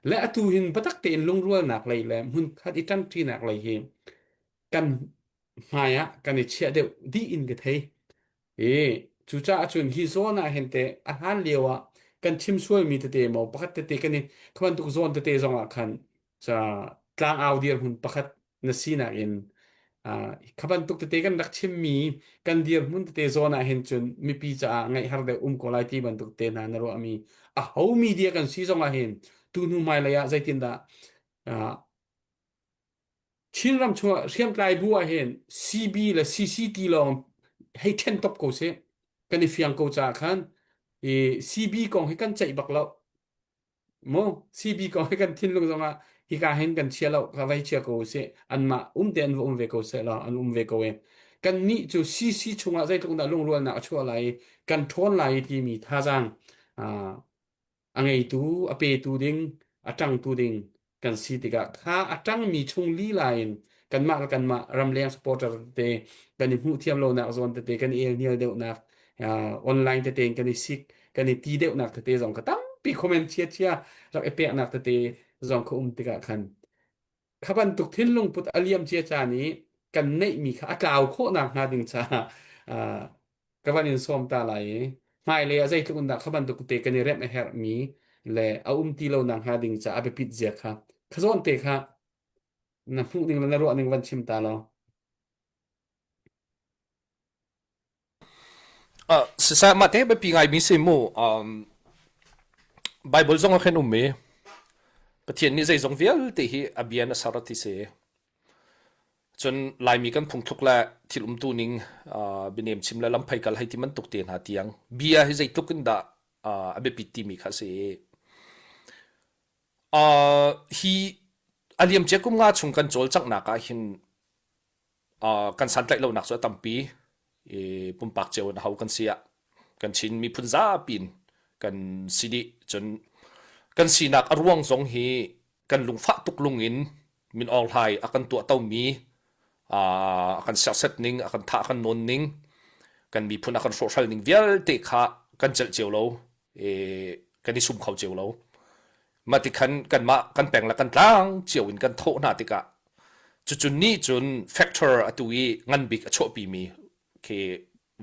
le atu hin biatak tein lungrualnak lei le hmunkhat i ṭanṭinak lei hi kan hmai ah kan i chiah deuh dih in ka thei I cucaah cun hi zawn ah hin teh a hlan lio ah kan chim sualmi tete maw pakhat tete kan i kha bantuk zawn tete zong ah khan ca tlangau dirhmun pakhat na sinak in uh, kha bantuk tete kan rak chimmi kan dirhmun tete zawn ah hin cun mipi caah ngaih har deuh um ko lai ti bantuk te hna na ruahmi a ho media kan si zong ah hin tu hnu hmailei ah zeitindah uh, Chinram chungah hriamtlai bu ahhin CB le CCT lawng hei ṭhen top ko sih. Kan i fiang ko caah khan i CB kong hi kan ceih bak lo. Mu CB kong hi kan thinlung zongah hika hin kan chia lo ka vai chia ko usih. Anmah um te an va um ve ko seh law an um ve ko e. Kan nih cu CC chungah zeitluk dah lungrualnak a chuah lai i kan ṭhawn lai i timi thazaang uh, a ngeitu, a petu ding, a ṭangtu ding kan si tikah kha a ṭangmi chung lila in kanmah le kanmah ramleng supporter tete kan i hmuh thiam lonak zawn tete kan i elnial deuhnak uh, online tete in kan i sik kan i ti deuhnak tete zong ka tampi comment chia chia rak i peknak tete zong kha um tikah khan Kha bantuk thinlung put a liam cia caan i kan neihmi kha a tlau khawh nakhnga ding caah uh, ka van in sawm ta lai i hmailei ah zeitluk in dah kha bantuk te kan i remh a herhmi le a um ti lo nakhnga ding caah a biapit zia kha kha zawn te kha na hmuh ning le na ruah ning van chim ta law. Uh, siseh mah te biapi ngaimi si mu um, Bible zong ah khin um i Pathian nih zeizong vialte hi a bia na ser ti si. Cun Laimi kan phungthluk le thil umtu ning uh, bianem chim le lamphei kal hei ti bantuk te hna tiang bia hi zeitluk in dah uh, a biapit timi kha si. Uh, hi a liamcia kum nga chung kan cawlcanghnak ah hin kan santlaih lonak cu a tampi i pumpak cio in aho kan si ah kan Chin miphun zapi in kan si dih cun kan sinak a ruang zong hi kan lungfah tuk lung in Min Aung Hlai a kan tuahtomi a kan serset ning a kan thah a kan nawn ning kan miphun a kan hrawhhral ning vialte kha kan celh cio lo i kan i sum kho cio lo Mah tikhan kanmah kan peng le kan tlang cio in kan thawh hna tikah cucu nih cun factor atu i ngan bik a chuahpimi khi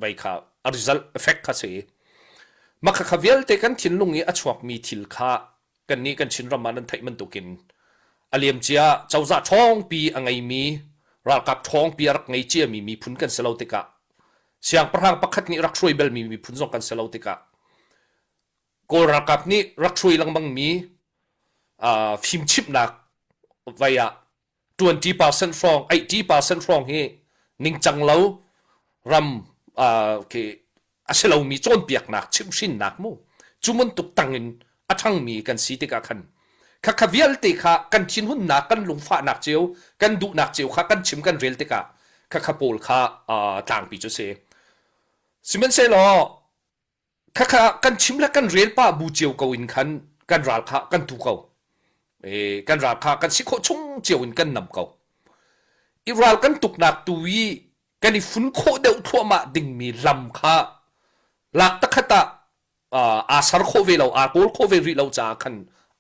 vei kha a result effect kha si. Mah khakha vialte kan thinlung i a chuakmi thil kha kannih kan Chinram ah nan theih bantukin a liamcia cozah ṭhawngpi a ngeimi ralkap ṭhawngpi a rak ngei ciami miphun kan si lo tikah siangpahrang pakhat nih rak hruai balmi miphun zong kan si lo tikah Kawl ralkap nih rak hruai lengmangmi uh, fimchimhnak vai ah 20% hrawng 80% hrawng hi ningcang lo ram uh, khi a si lomi cawnpiaknak chimhhrinnak mu cu bantuk tangin a ṭhangmi kan si tikah khan khakha vialte kha kan thinhunnak kan lungfahnak cio kan duhnak cio kha kan chim kan rel tikah khakha pawl kha uh, tlangpi cu si sihmanhsehlaw Khakha kan chim le kan rel pah bu cio ko in khan kan ral kha kan tu ko. E, kan ral kha kan si khawh chung cio in kan nam ko. I ral kan tuknak tu i kan i fun khawh deuh thluahmah dingmi lam kha lak takhat ah aa ser khawh ve lo, aa kawl khawh ve rih lo caah khan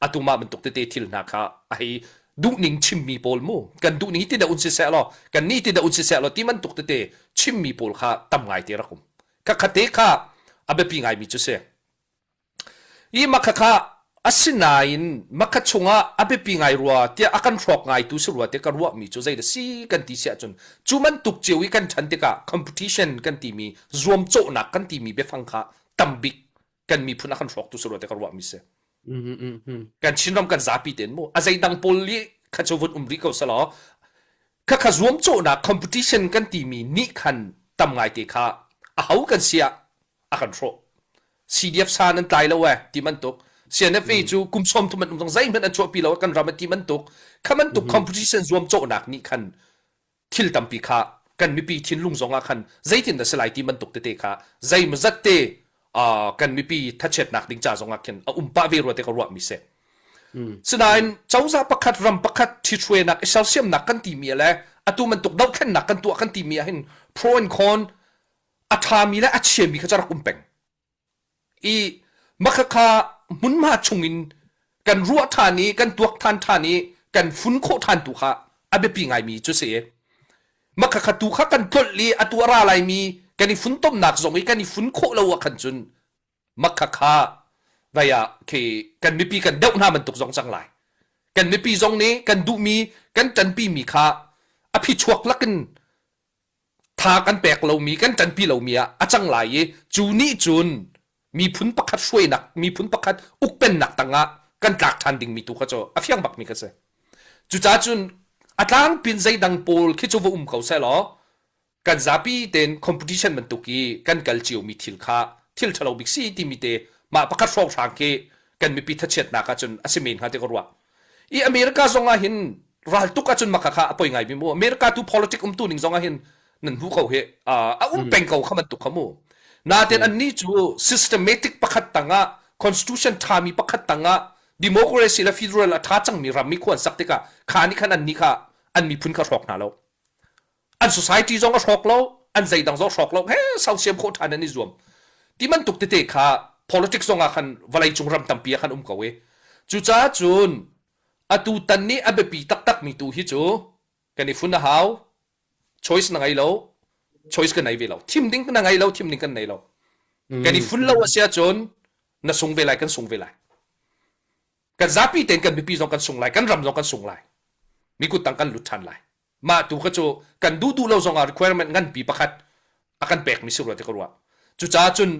atu mah bantuk tete thil hna kha a hei duhning chimmi pawl mu kan duhning hi ti dah un siseh law kan nih ti dah un siseh law ti bantuk tete chimmi pawl kha tam ngai te rak um Khakha kha a biapi ngaimi cu si. I makhakha asinain makha chungah a biapi ngai rua tiah a kan hrawk ngaitu si rua tiah ka ruahmi cu zei dah si kan ti si ahcun cu bantuk cio i kan ṭhan tikah competition kan timi zuamcawhnak kan timi biafang kha tambik kan miphun a kan hrawktu si rua tiah ka ruahmi si. Mm mm Kan Chinram kan zapi ten mu a zeidang pawl li kha cu vun um rih ko selaw kha kha zuamcawhnak competition kan timi nih khan tam ngai te kha a ho kan sia a kan hrawh. CDF sa nan tlai lo eh ti bantuk CNFA mm cu kum sawm thum an um zong zeihmanh an chuahpi lo kan ram a ti bantuk kha bantuk mm competition zuamcawhnak nih khan thil tampi kha kan mipi thinlung zong ah khan zeitin dah si lai ti bantuk tete kha zeimazat te uh, kan mipi thachiatnak ding ca zong ah khin a um pah ve rua te ka ruah mi si. mm Sinain cozah pakhat ram pakhat ṭhithruainak i sersiamnak kan timi le atu bantuk dohthlennak kan tuah kan timi ah hin pro and con a ṭhami le a chiami kha cu rak um peng. I makhakha hmunhma chungin kan ruah ṭhan i kan tuak ṭhan ṭhan i kan fun khawh ṭhan tu kha a biapi ngaimi cu si. Makhakha tu kha kan tlolh i atu a ra laimi kan i funtomnak zong i kan i fun khawh lo ah khan cun makhakha vai ah khi kan mipi kan deuh hna bantuk zong cang lai. Kan mipi zong nih kan duhmi kan ṭanpimi kha a phichuak lakin tha kan pek lomi kan ṭanpi lomi ah a cang lai i cu nih cun miphun pakhat hruainak miphun pakhat ukpennak tangah kan tlak ṭhan dingmi tu kha cu a fiang bakmi kha si. Cucaah cun a tlangpin zeidang pawl khi cu va um ko seh law kan zapi tein competition bantuk i kan kal ciomi thil kha thil ṭhalo bik si timi te mah pakhat hrawnghrang khi kan mipi thachiatnak ahcun a si men hnga ti ka ruah. I America zong ah hin raltuk ahcun maka kha a poi ngai mi mu. America tu politic umtu ning zong ah hin nan hmu ko hi a um peng ko kha bantuk kha mu. Natin an nih cu systematic pakhat tangah constitution ṭhami pakhat tangah democracy le federal a ṭha cangmi ram mi khuan sak tikah kha nih khan an nih kha an miphun kha hrawk hna lo. An society zong a hrawk lo, an zeidang zong hrawk lo, he sausiam khawh ṭhan an i zuam. Ti bantuk tete kha politics zong ah khan vawleicung ram tampi ah khan um ko i cucaah cun atu tan nih a biapi taktakmi tu hi cu kan i fun a hau choice na ngei lo choice kan nei ve lo thim ding na ngei lo thim ding kan nei lo kan i fun lo a si ahcun na sung ve lai kan sung ve lai kan zapi tein kan mipi zong kan sung lai kan ram zong kan sung lai mi kut tang kan lut ṭhan lai mah tu kha cu kan duh duh lo zong ah requirement nganpi pakhat a kan pekmi si rua ti ka ruah cucaah cun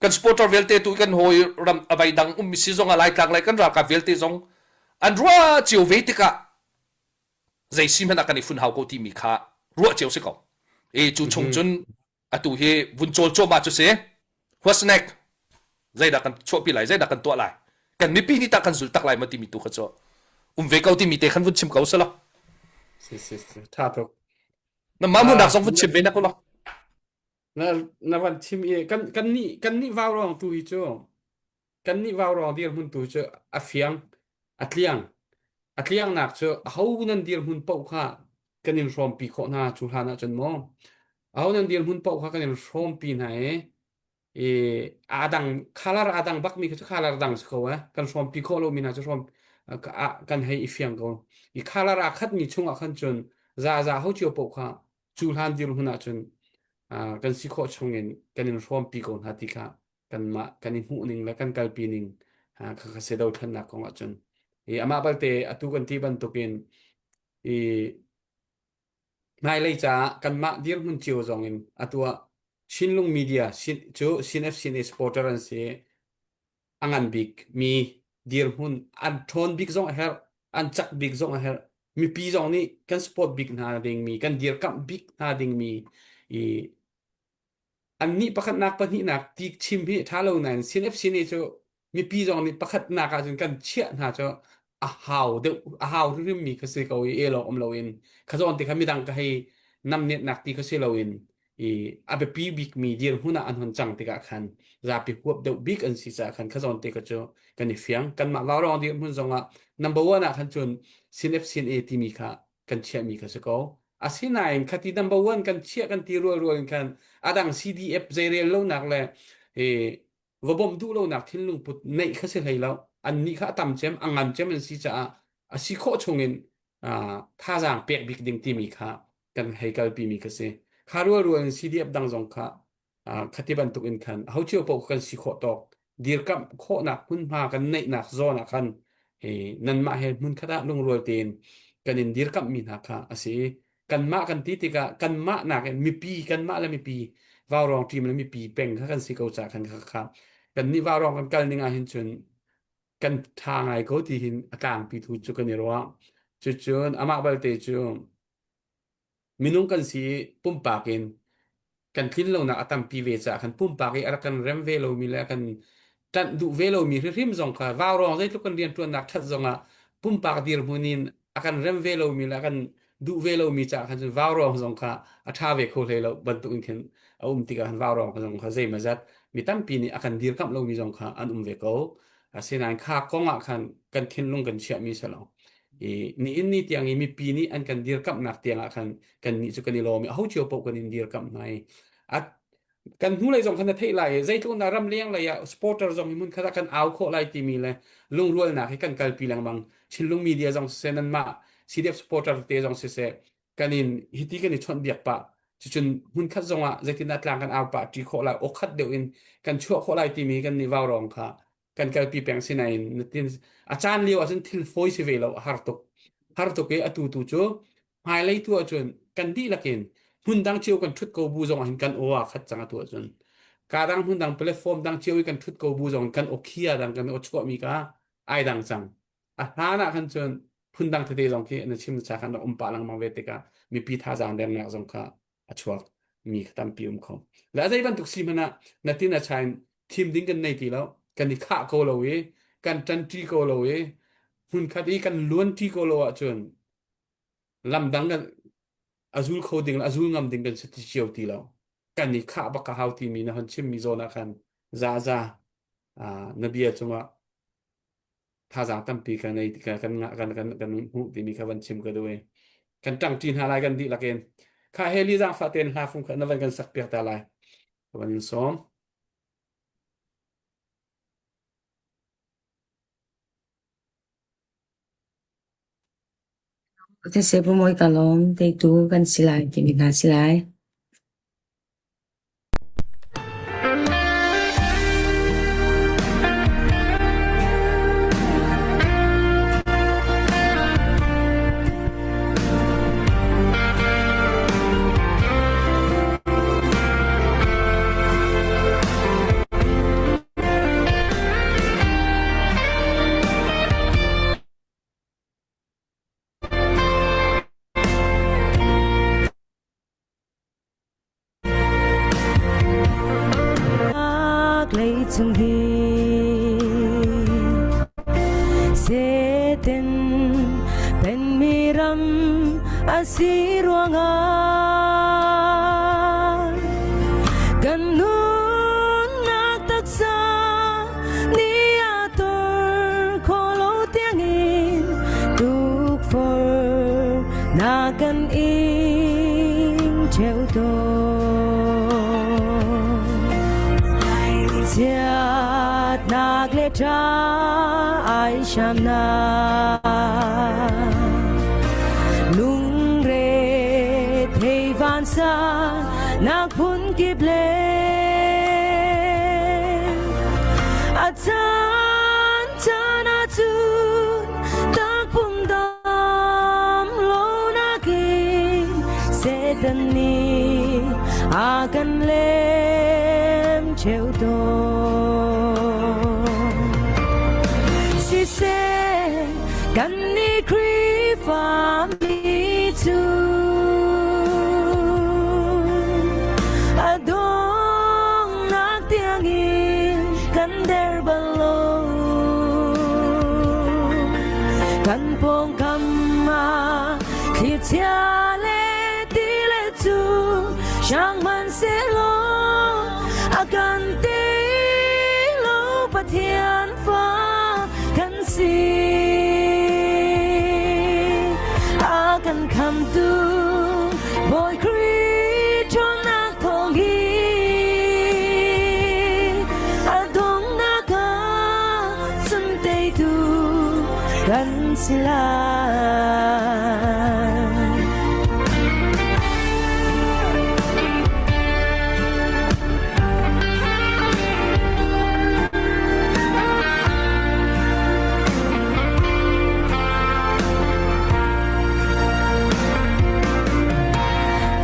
kan supporter vialte tu kan hawi ram avai dang ummi si zong ah laitlang lai kan ralkap vialte zong an ruah cio ve tikah zei si hmanh ah kan i fun hau ko timi kha ruah cio si ko e cu chung cun atu hi vun cawl cuahmah cu si what's next zeidah kan chuahpi lai zeidah kan tuah lai kan mipi nih tah kan zul tak lai ma timi tu kha cu um ve ko timi te khan vun chim ko sala si si si tha tuk na ma mu nak zong vun chim ve na ko la na na van chim i kan kan nih kan nih vau rong tu hi cu Kannih vaurawng dirhmun tu cu a fiang, a tliang. A tliangnak cu aho nan dirhmun paoh kha kan in hrawmpi khawh hna cu hlan ahcun maw? Aho nan dirhmun paoh kha kan in hrawmpi hna i i aa dang color aa dang bakmi kha cu color dang si ko eh. Kan hrawmpi khawh lomi hna cu hrawm kan hei i fiang ko. I color aa khatmi chungah khan cun zaza ho cio paoh kha cu hlan dirhmun ahcun kan si khawh chungin kan in hrawmpi ko hna ti kha kanmah kan i hmuh ning le kan kalpi ning kha kha si dothlennak kong ahcun i amah balte atu kan ti bantukin i hmailei caah kanmah dirhmun cio zong in atu ah Chinlung Media cu CNF CNA supporter an si a ngan bik mi dirhmun an ṭhawn bik zong a herh an cak bik zong a herh mipi zong nih kan support bik hna dingmi kan dirkamh bik hna dingmi i Annih pakhatnak pahnihnak ti chim hi ṭha lo nain CNF CNA cu mipi zong nih pakhatnak ahcun kan chiah hna cu a hau deuh a hau hrimhrimmi kha si ko i el awk um loin kha zawn te kha midang ka hei namnetnak ti kha si loin i a biapi bikmi dirhmun ah an hon cang tikah khan zapi huap deuh bik an si caah khan kha zawn te kha cu kan i fiang kanmah vaurawng dirhmun zongah number one ah khan cun CNF CNA timi kha kan chiahmi kha si ko. Asinain khati number one kan chiah kan ti rual rual in khan adang CDF zeirel lonak le e, va bawmh duh lonak thinlung put neih kha si hlei lo. Annih kha a tam cem, a ngan cem an si caah a si khawh chungin thazaang pek bik ding timi kha kan hei kalpi mi kha si. Kha rual rual in CDF dang zong kha khati bantuk in khan ho cio paoh kan si khawh tawk dirkamh khawhnak hmunhma kan neihnak zawn ah khan nanmah he hmun khat ah lungrual tein kan in dirkamh mi hna kha a si kanmah kan ti tikah kanmah nakin mipi kanmah le mipi vaurawng team le mipi peng kha kan si ko ca khan kha kha kan nih vaurawng kan kal ning ah hin cun. Kan ṭha ngai ko ti hin a tlangpi tu cu kan i ruah. Cucun amah balte cu minung kan si i pumpak in kan tlin lonak a tampi ve caah khan pumpak i a rak kan rem ve lomi le a kan ṭanh duh ve lomi hrimhrim zong kha vaurawng zeitluk kan rianṭuannak ṭhat zongah pumpak dirhmun in a kan rem ve lomi le a kan duh ve lomi caah khan cun vaurawng zong kha a ṭha ve kho hlei lo bantuk in khin a um tikah khan vaurawng zong kha zeimawzat mi tampi nih a kan dirkamh lomi zong kha an um ve ko. Asinain kha kong ah khan kan thinlung kan chiahmi si lo. I nihin ni tiang i mipi nih an kan dirkamhnak tiang ah khan kannih cu kan i lawm i aho cio paoh kan in dirkamh hna i a kan hnulei zong khan na theih lai i zeitluk na ram leng lei ah supporter zong hi hmun khat ah kan au khawh lai timi le lungrualnak hi kan kalpi lengmang Chinlung media zong siseh nanmah CDF supporter te zong siseh kan in hiti kan i chawnh biak pah cucun hmun khat zong ah zeitindah tlang kan au pah ṭi khawh lai aw khat deuh in kan chuah khawh lai timi kan nih vaurawng kha kan kalpi peng sinain natin a caan lio ahcun thil fawi si ve lo a har tuk har tuk i atu tu cu hmailei tu ahcun kan dihlak in hmun dang cio kan ṭhut ko bu zong ah hin kan aw aa khat cang atu ahcun ka dang hmun dang platform dang cio i kan ṭhut ko bu zong in kan aw khia dang kan aw chuahmi kha ai dang cang a hlan ah khan cun phundang tete zong khi na chim cha khan rak um pah lengmang ve tikah mipi thazaang dernak zong kha a chuak mi kha tampi um kho le zei bantuk si hmanh ah na tin a chain thim ding kan nei ti lo kan i khah ko lo i kan ṭanṭi ko lo i hmunkhat i kan luanṭi ko lo ahcun lam dang kan a zul kho ding le a zul ngam ding kan si ti cio ti lo kan i khah bak ka hau timi na hon chimmi zawn ah khan za za na bia cungah thazaang tampi kan ei kan kan kan kan kan hmuh timi kha van chim ka duh i kan ṭangṭi hna lai kan dihlak in kha heli zaangfah tein hla fung kha na van kan sak piak ta lai ka van in sawm. Siseh Pu ka lawm teitu kan si lai timi hna si lai. Leicung hi Satan penmi ram a si ruangah kan nunnak taksa ni a tur khawh lo tiangin tukforh na kan ing ṭheo tawn. Chiatnak le ṭha ai hramnak lungre thei vansan nak phun kip le a caan caan ahcun takpum dam lo nakin Satan nih a kan lem cheu tawn. Siseh kan nih Khrihfa mi cu a donghnak tiangin kan der bal lo. Kan pawngkam ah thlichia le ti le cu hrang hmanhsehlaw a kan ti lo Pathian fa kan si. A kan khamtu Bawi Khrih ṭhawnnak thawng hi a donghnak ah cun teitu kan si lai.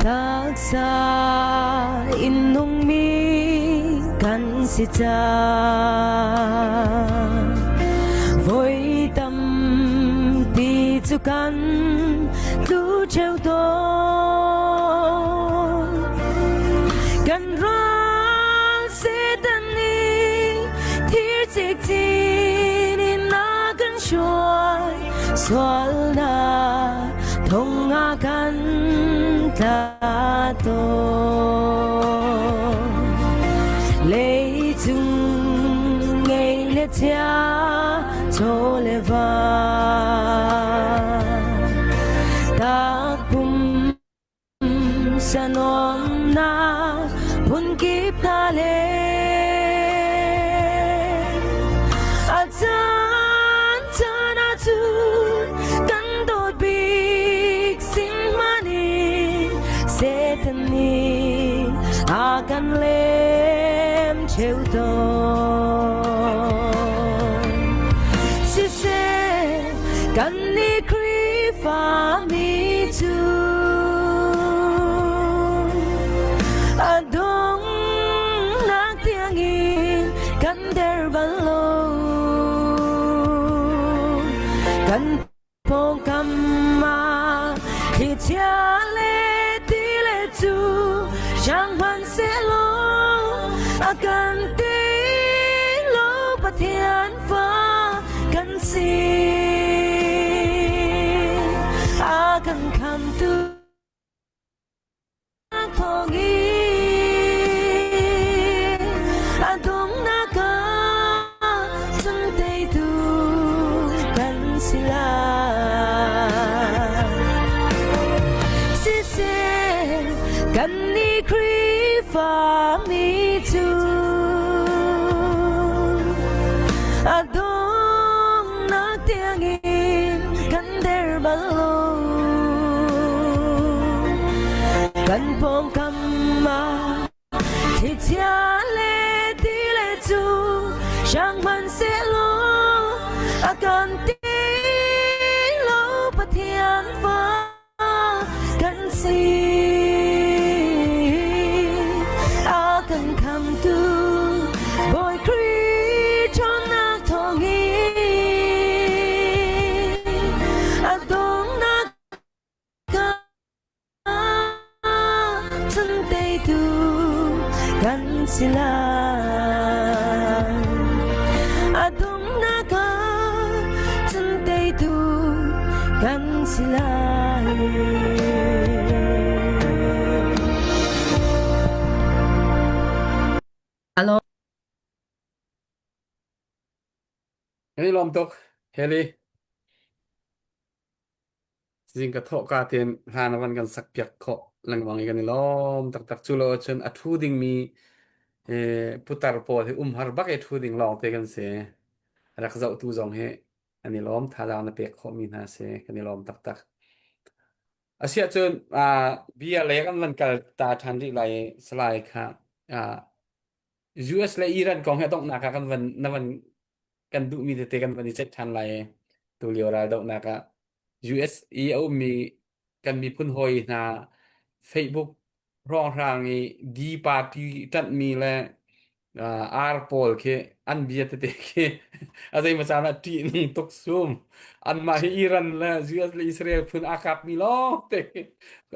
Taksa in nungmi kan si cang. cu kan tlu ṭheo tawn. Kan ral Satan nih thir cikcin in a kan hruai sualnak thong ah kan tla tawn. Leicung ngei le chia chaw le va takpum sanuamnak phunkip hna le a caan caan ahcun kan dawt bik sin hmanh in Satan nih a kan lem ṭheo tawn. Siseh, kannih Khrihfa mi cu a donghnak tiangin kan der bal lo. Kan Pawngkam ah thlichia le ti le cu hrang hmanhsehlaw a kan ti lo Pathian fa kan si. A kan khamtu A donghnak ah cun teitu kan si lai. Siseh, kannih Khrihfa mi cu a donghnak tiangin kan der bal lo. Kan pawngkam ah thlichia le ti le cu hrang hmanhsehlaw a kan ti lo Pathian fa kan si. A kan khamtu Bawi Khrih ṭhawnnak thawngin a donghnak Cun teitu kan si lai. A donghnak ah cun teitu kan si lai. Hello. Kan i lawm tuk, Haley. Zing ka thawhka tein hla na van kan sakpiak khawh lengmang i kan i lawm taktak. Cu lo ahcun a ṭhu dingmi putar pawl hi umhar bak i ṭhu ding lawngte kan si. A rak zohtu zong hi an i lawm, thazaang na pek khawhmi hna si. Kan i lawm taktak. Asiahcun bia lei kan van kal ta ṭhan rih lai i Salai kha US le Iran kong hi a donghnak ah kan van na van kan duhmi tete kan van i ceih ṭhan lai i tulio raldohnak ah US i a ummi kan miphun hawi hna Facebook hrawnghrang i D party ṭanhmi le uh, R pawl khi an bia tete khi a zeimaw caan ah ṭih tuk sum anmah hi Iran le US le Israel phun aa kapmi lawng te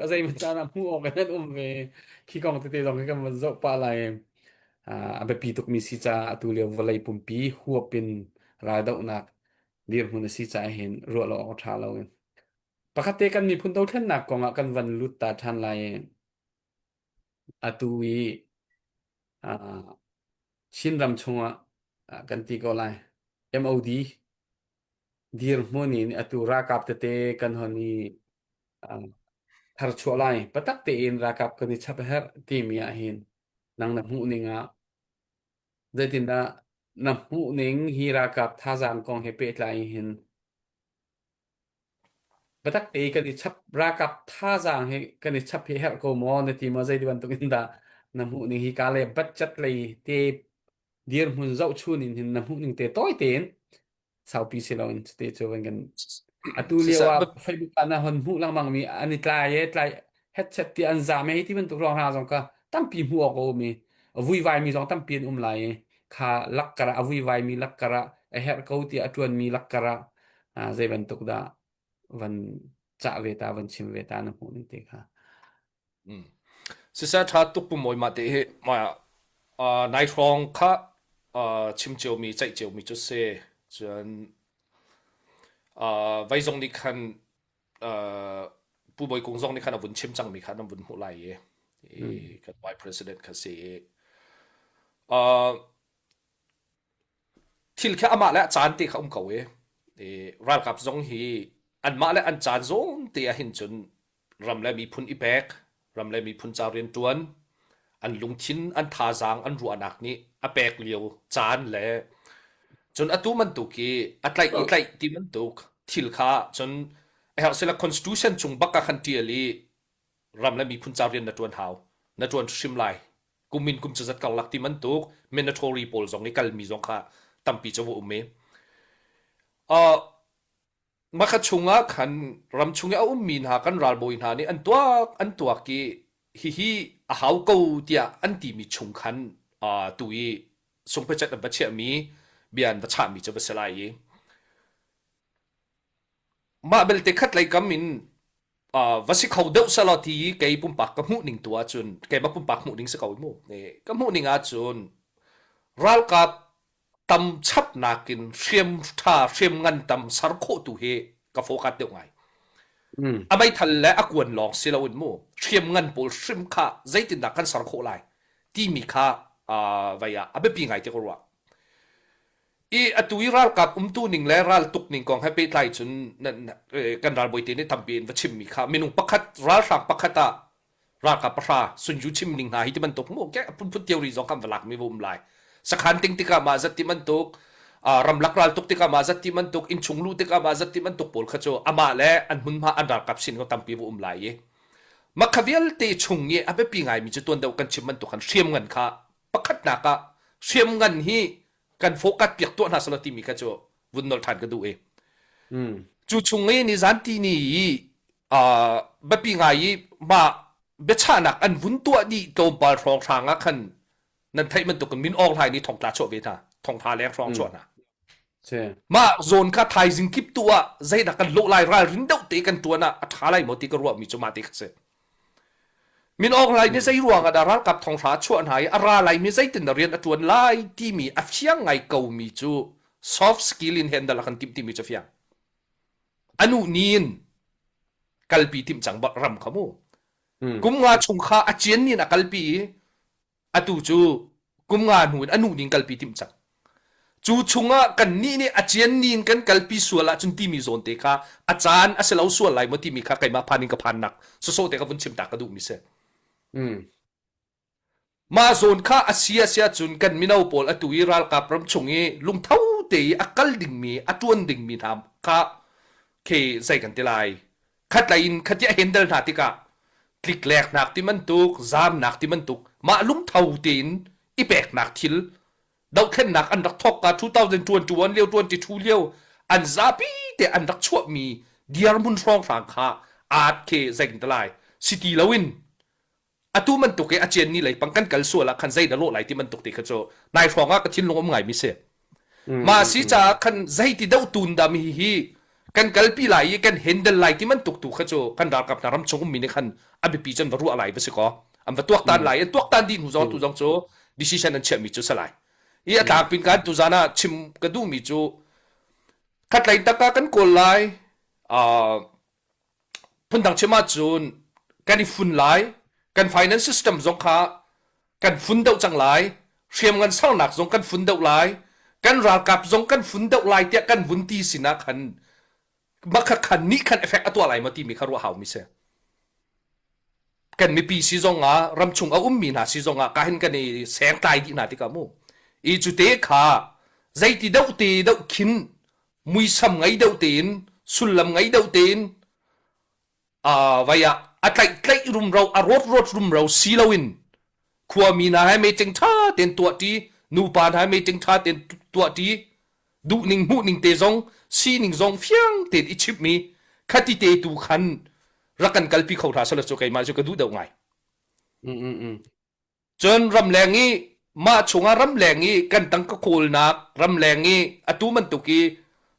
a zeimaw caan ah hmuh awk in an um ve khi kong tete zong khi kan van zoh pah lai a biapi tukmi si caah atu lio vawlei pumpi huap in raldohnak dirhmun a si caah hin ruah lo awk a ṭha lo in. Pakhat te kan miphun dothlennak kong ah kan van lut ta ṭhan lai i atu i Chinram chungah kan ti ko lai MOD dirhmun in atu ralkap tete kan hon i tharchuah lai patak tein ralkap kan i chap a herh timi ah hin nang na hmuh ning ah zeitindah na hmuh ning hi ralkap thazaang kong he pehtlai hin biatak te kan i chap ralkap thazaang hi kan i chap hi herh ko maw na ti maw zei ti bantuk in dah na hmuh ning hi ka le budget lei te dirhmun zohchun in hin na hmuh ning te tawi tein saupi si loin cute cu van kan atu lio ah Facebook ah na hon hmuh lengmang mi an i tlai e tlai headset ti an zam e ti bantuk ruang hna zong ka tampi hmuh awk a um i a vuivai mi zong tampi an um lai i kha lakkar ah a vuivai mi lakkar ah a herh ko tiah a ṭuan mi lakkar ah zei bantuk dah? van cah ve ta van chim ve ta na hmuh ning te kha. Mm. Siseh ṭha tuk pu mawi mah te hi ma uh, nai hrawng kha uh, chim ciomi ceih ciomi cu si cun uh, vai zong nih khan uh, Pu Bawi Kung zong nih khan a vun chim cangmi kha nan vun hmuh lai i, i Mm. kan vice president kha si i uh, thil kha amah le a caan te kha um ko i, i ralkap zong hi anmah le an caan zawn te ah hin cun ram le miphun i pek ram le miphun ca rianṭuan an lungthin an thazaang an ruahnak nih a pek lio caan le cun atu bantuk i a tlaih i tlaih ti bantuk thil kha cun a herh sila constitution chung bak ah khan ṭial i ram le miphun ca rian na ṭuan hau na ṭuan hrim lai kum in kum cazat karlak ti bantuk mandatory pawl zong i kalmi zong kha tampi cu va um i uh, Makha chungah khan ramchung i a ummi hna kan ralbawi hna nih an tuak an tuak i hihi a hau ko tiah an timi chung khan uh, tu i sungpecet an va chiahmi bia an va chahmi cu va si lai i mah belte khat lei kam in uh, va si kho deuh selaw ti kei pumpak ka hmuh ning tu ahcun keimah pumpak hmuh ning si ko mu ka hmuh ning ahcun ralkap tam chapnak in hriam ṭha hriam ngan tam ser khawh tu hi ka focus deuh ngai. Mm. A meithal le a kuan lawng si loin mu hriam ngan pawl hrim kha zeitindah kan ser khawh lai timi kha uh, vai ah a biapi ngai ti ka ruah. I atu i ralkap umtu ning le raltuk ning kong he pehtlai cun kan ralbawi te nih tampi in va chimmi kha minung pakhat ralhrang pakhat ah ralkap pahra sunju chim ning hna hi ti bantuk mu ke phunphun theory zong kan va lak mi va um lai sakhan ting tikah mah zat ti bantuk ramlak ral tuk tikah mah zat ti bantuk innchung lu tikah mah zat ti bantuk pawl kha cu amah le an hmunhma an ralkap sin ko tampi va um lai i makha vialte chung i a biapi ngaimi cu tuan deuh kan chim bantuk khan hriam ngan kha pakhatnak ah hriam ngan hi kan focus piak tuah hna selaw timi kha cu vun nolh ṭhan ka duh i Mm. cu chung i nizan ti ni i uh, biapi ngai i mah biachahnak an vun tuah dih tlawmpal hrawnghrang ah khan nan theih bantuk in Min Aung Hlaing nih thongtla chuah ve hna thongtha leng hrawng Mm. chuah hna Si. mah zawn kha thaizing kip tu ah zeidah kan lawh lai ralrin deuh te kan tuan ah a ṭha lai maw ti ka ruahmi cu mah ti kha si Min Aung Hlaing nih zei ruang ah dah ralkap thonghra a chuah hna i a ra laimi zeitin dah rian a ṭuan lai timi a fiang ngai komi cu soft skill in handle a kan timh timi cu fiang. Anu ni in kalpi timh cang ram kha mu. Mm. Kum nga chung kha a cian ni in a kalpi i atu cu kum nga hnu in a nu ning kalpi timh cang cu chungah kannih nih a cian ni in kan kalpi sual ahcun timi zawn te kha a caan a si lo sual lai maw timi kha keimah phan in ka phannak sawsawh te ka vun chim ta ka duhmi si Mm. mah zawn kha a si a si ahcun kan mino pawl atu i ralkap ram chung i lungtho te i a kal dingmi a ṭuan dingmi hna kha khi zei kan ti lai khatlei in khatia handle hna tikah tlikleknak ti bantuk zamnak ti bantuk mah lungtho tein i peknak thil dohthlennak an rak thawk ka 2021 lio 22 lio an zapi te an rak chuahmi dirhmun hrawnghrang kha aat khi zei te lai si ti loin atu bantuk i a cian ni lei pang kan kal sual ah khan zei dah lawh lai ti bantuk ti kha cu nai hrawng ah ka thinlung um ngai mi si mah si caah khan zei ti deuh tun dah mi hi kan kalpi lai i kan handle lai ti bantuk tu kha cu kan ralkap hna ram chung ummi nih khan a biapi cun va ruah lai va si kaw an va tuaktan lai an tuaktan dih hnu zong tu zong cu decision an chiahmi cu si lai i a tlangpin kan tu zan ah chim ka duhmi cu khatlei taka kan kawl lai Phundang chim ahcun kan i fun lai, kan finance system zong kha kan fun deuh cang lai, hriamngan sernak zong kan fun deuh lai, kan ralkap zong kan fun deuh lai tiah kan vun ti sinah khan makha khan nih khan effect a tuah lai maw timi kha ruah haumi si. Kan mipi si zong ah ramchung a ummi hna si zong ah ka hin kan i sengtlai dih hna tikah mu. I cu te kha zeiti deuh te deuh khin muisam ngei deuh tein sullam ngei deuh tein uh, vai ah a tlaih tlaih rumro a rawt rawt rumro si loin khuami hna he meeting ṭha tein tuahṭi nupa hna he meeting ṭha tein tuahṭi duhning hmuhning te zong sining zong fiang tein i chimhmi khati te tu khan rak kan kalpi kho hna selaw cu keimah cu ka duh deuh ngai. Mm, mm, mm. Cun ramleng i mah chungah ramleng i kan tangka kawlnak, ramleng i atu bantuk i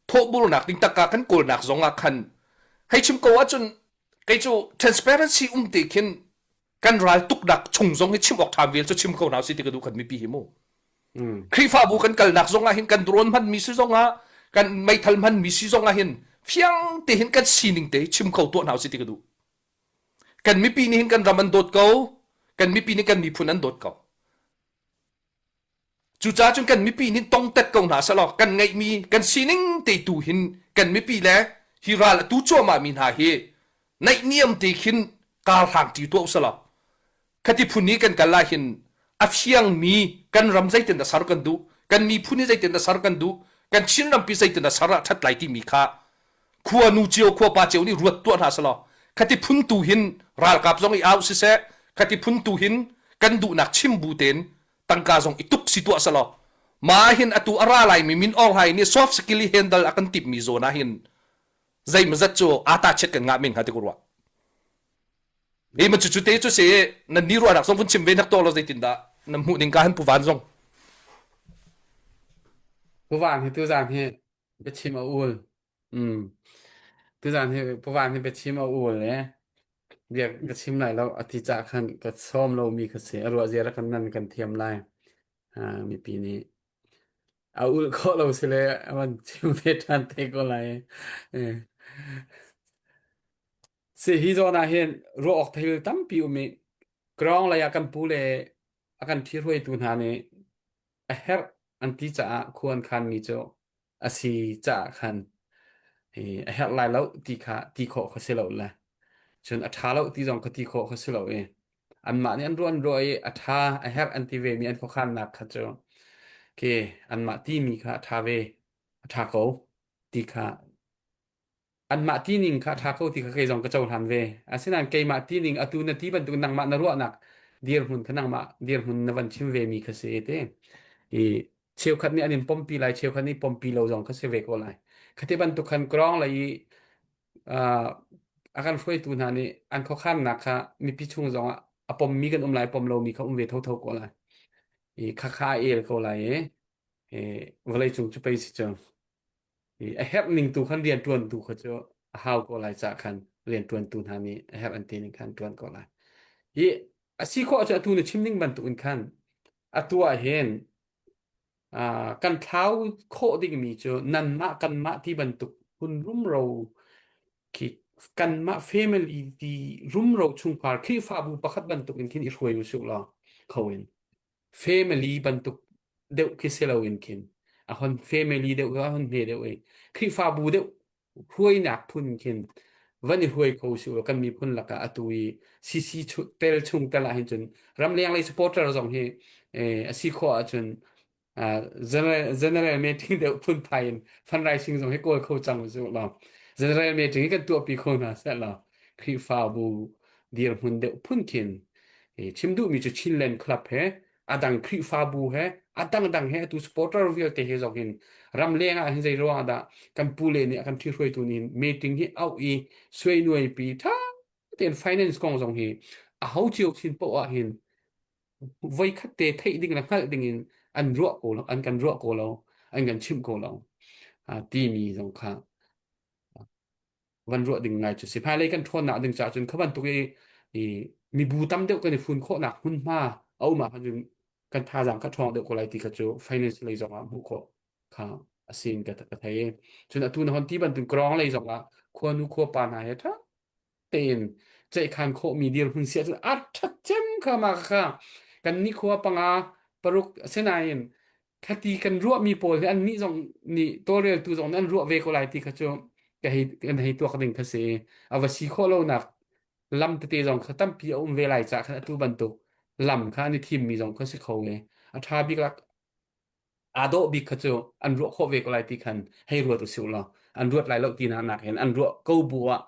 thawhburnak ding tangka kan kawlnak zongah khan Hei chim ko ahcun kei cu transparency um te khin kan ral tuknak chung zong hi chim awk ṭha vial cu chim ko hna si ti ka duh khat mipi hi mu. Khrihfabu kan kalnak zong ah hin kan drone hman mi si zong ah kan meithal hman mi si zong ah hin fiang te hin kan sining te chim kho tuah hna si ti ka duh. Kan mipi nih hin kan ram an dawt ko, kan mipi nih kan miphun an dawt ko. Cucaah cun kan mipi nih tongtet ko hna selaw kan ngeihmi kan sining te tu hin kan mipi le hi ral a tu cuahmah mi hna hi naihniam te khin kar hrang ṭi tuah usalaw khati phun i kan kal ah hin a fiangmi kan ram zeitin dah ser kan duh kan miphun hi zeitin dah ser kan duh kan Chin rampi zeitin dah ser ah ṭhat lai timi kha khua nu cio khua pa cio nih ruat tuah hna selaw khati phun tu hin ralkap zong i au siseh khati phun tu hin kan duhnak chim bu tein tangka zong i tuk si tuah selaw ma hin atu a ra laimi min Aung Hlaing nih soft skill i handle a kan timmi zawn ah hin zeimazat cu ata chet kan ngah men hnga ti ku ruah ni ma cu cu te cu si nan ni ruahnak zong vun chim ve nak to lo zeitin dah na hmuh ning ka han pu van zong Pu Van hi tuzan hi biachim a ul. Mm. Tuzan hi Pu Van hi biachim a ul e. Bia ka chim lai lo a ti cah khan ka sawm lo mi kha si. A ruah zia kan nan kan thiam lai. Ah, mipi nih a ul khawh lo si le a van chim ve ṭhan te ko lai. Eh. Si hi zawn ah hin ruah awk thil tampi um i ground lei ah kan pu le a kan ṭhihruaitu hna nih a herh an ti caah khua an khanmi cu a si caah khan hi a herh lai lo ti kha ti khawh kha si lo le cun a ṭha lo ti zong kha ti khawh kha si lo i anmah nih an ruah an ruah i a ṭha a herh an ti ve mi an khuakhannak kha cu ke anmah timi kha a ṭha ve a ṭha ko ti kha anmah tining kha a ṭha ko ti kha kei zong ka cohlan ve. Asinain keimah tining atu na ti bantuk nangmah na ruahnak dirhmun kha nangmah dirhmun na van chim ve mi kha si te. I cheukhat nih an in pompi lai, cheukhat nih pompi lo zong kha si ve ko lai. Khati bantuk khan krong lei i uh, a kan hruaitu hna nih an khuakhannak kha mipi chung zong ah a pommi kan um lai, pom lomi kha um ve thotho ko lai. I kha kha a el ko lai i, i vawlei cung cu pei si cu. I a herh ning tu khan rianṭuantu kha cu a hau ko lai cah khan rianṭuantu hna nih a herh an ti ning khan ṭuan ko lai. I a si khawh cu atu na chim ning bantuk in khan atu ah hin uh, kan thlau khawh dingmi cu nanmah kanmah ti bantuk hun rumro khi kanmah family ti rumro chungkhar Khrihfabu pakhat bantuk in khin i hruai u sih law kho in family bantuk deuh khi si loin khin a hon family deuh a hon hme deuh i Khrihfabu deuh hruainak phun khin van i hruai kho si kan miphun lakah atu i CC tel chung tel ah hin cun ramleng lei supporter zong hi a si khawh ahcun general general meeting deuh phunphai in fundraising zong hi kawl kho cang u law general meeting hi kan tuahpi kho hna seh law Khrihfabu dirhmun deuh phun khin chim duhmi cu Chinland Club he adang Khrihfabu he adang dang he atu supporter vialte he zong hin ramleng ah hin zei ruang dah kan pu le nih a kan ṭhihruaitu nih meeting hi auh i suainuai pi ṭha tein finance kong zong hi a ho cio chin poah ah hin voikhat te theih ding le hngalh ding in an ruah ko lo an kan ruah ko lo an kan chimh ko lo timi zong kha van ruah ding ngai cu si hmailei kan ṭhawnnak ding caah cun kha bantuk i, i mibu tam deuh kan i fun khawhnak hmunhma a um ah khan cun kan thazaang kha ṭhawng deuh ko lai ti kha cu finance lei zong ah hmuh khawh kha a si in ka, ka thei cun atu na hon ti bantuk krong lei zong ah khuanu khuapa hna he ṭha tein ceihkhan khawhmi dirhmun si ahcun a ṭhat cem kha ma kha kan nih khua panga paruk asinain khati kan ruahmi pawl hi annih zong nih tawlreltu zong nih an ruah ve ko lai ti kha cu ka hei kan hei tuak ding kha si a va si khawh lonak lam tete zong kha tampi a um ve lai caah khan atu bantuk lam kha an i thimmi zong kha si kho le a ṭha bik lak aa dawh bik kha cu an ruah khawh ve ko lai ti khan hei ruat usih law an ruat lai lo ti nak nakin an ruah ko bu ah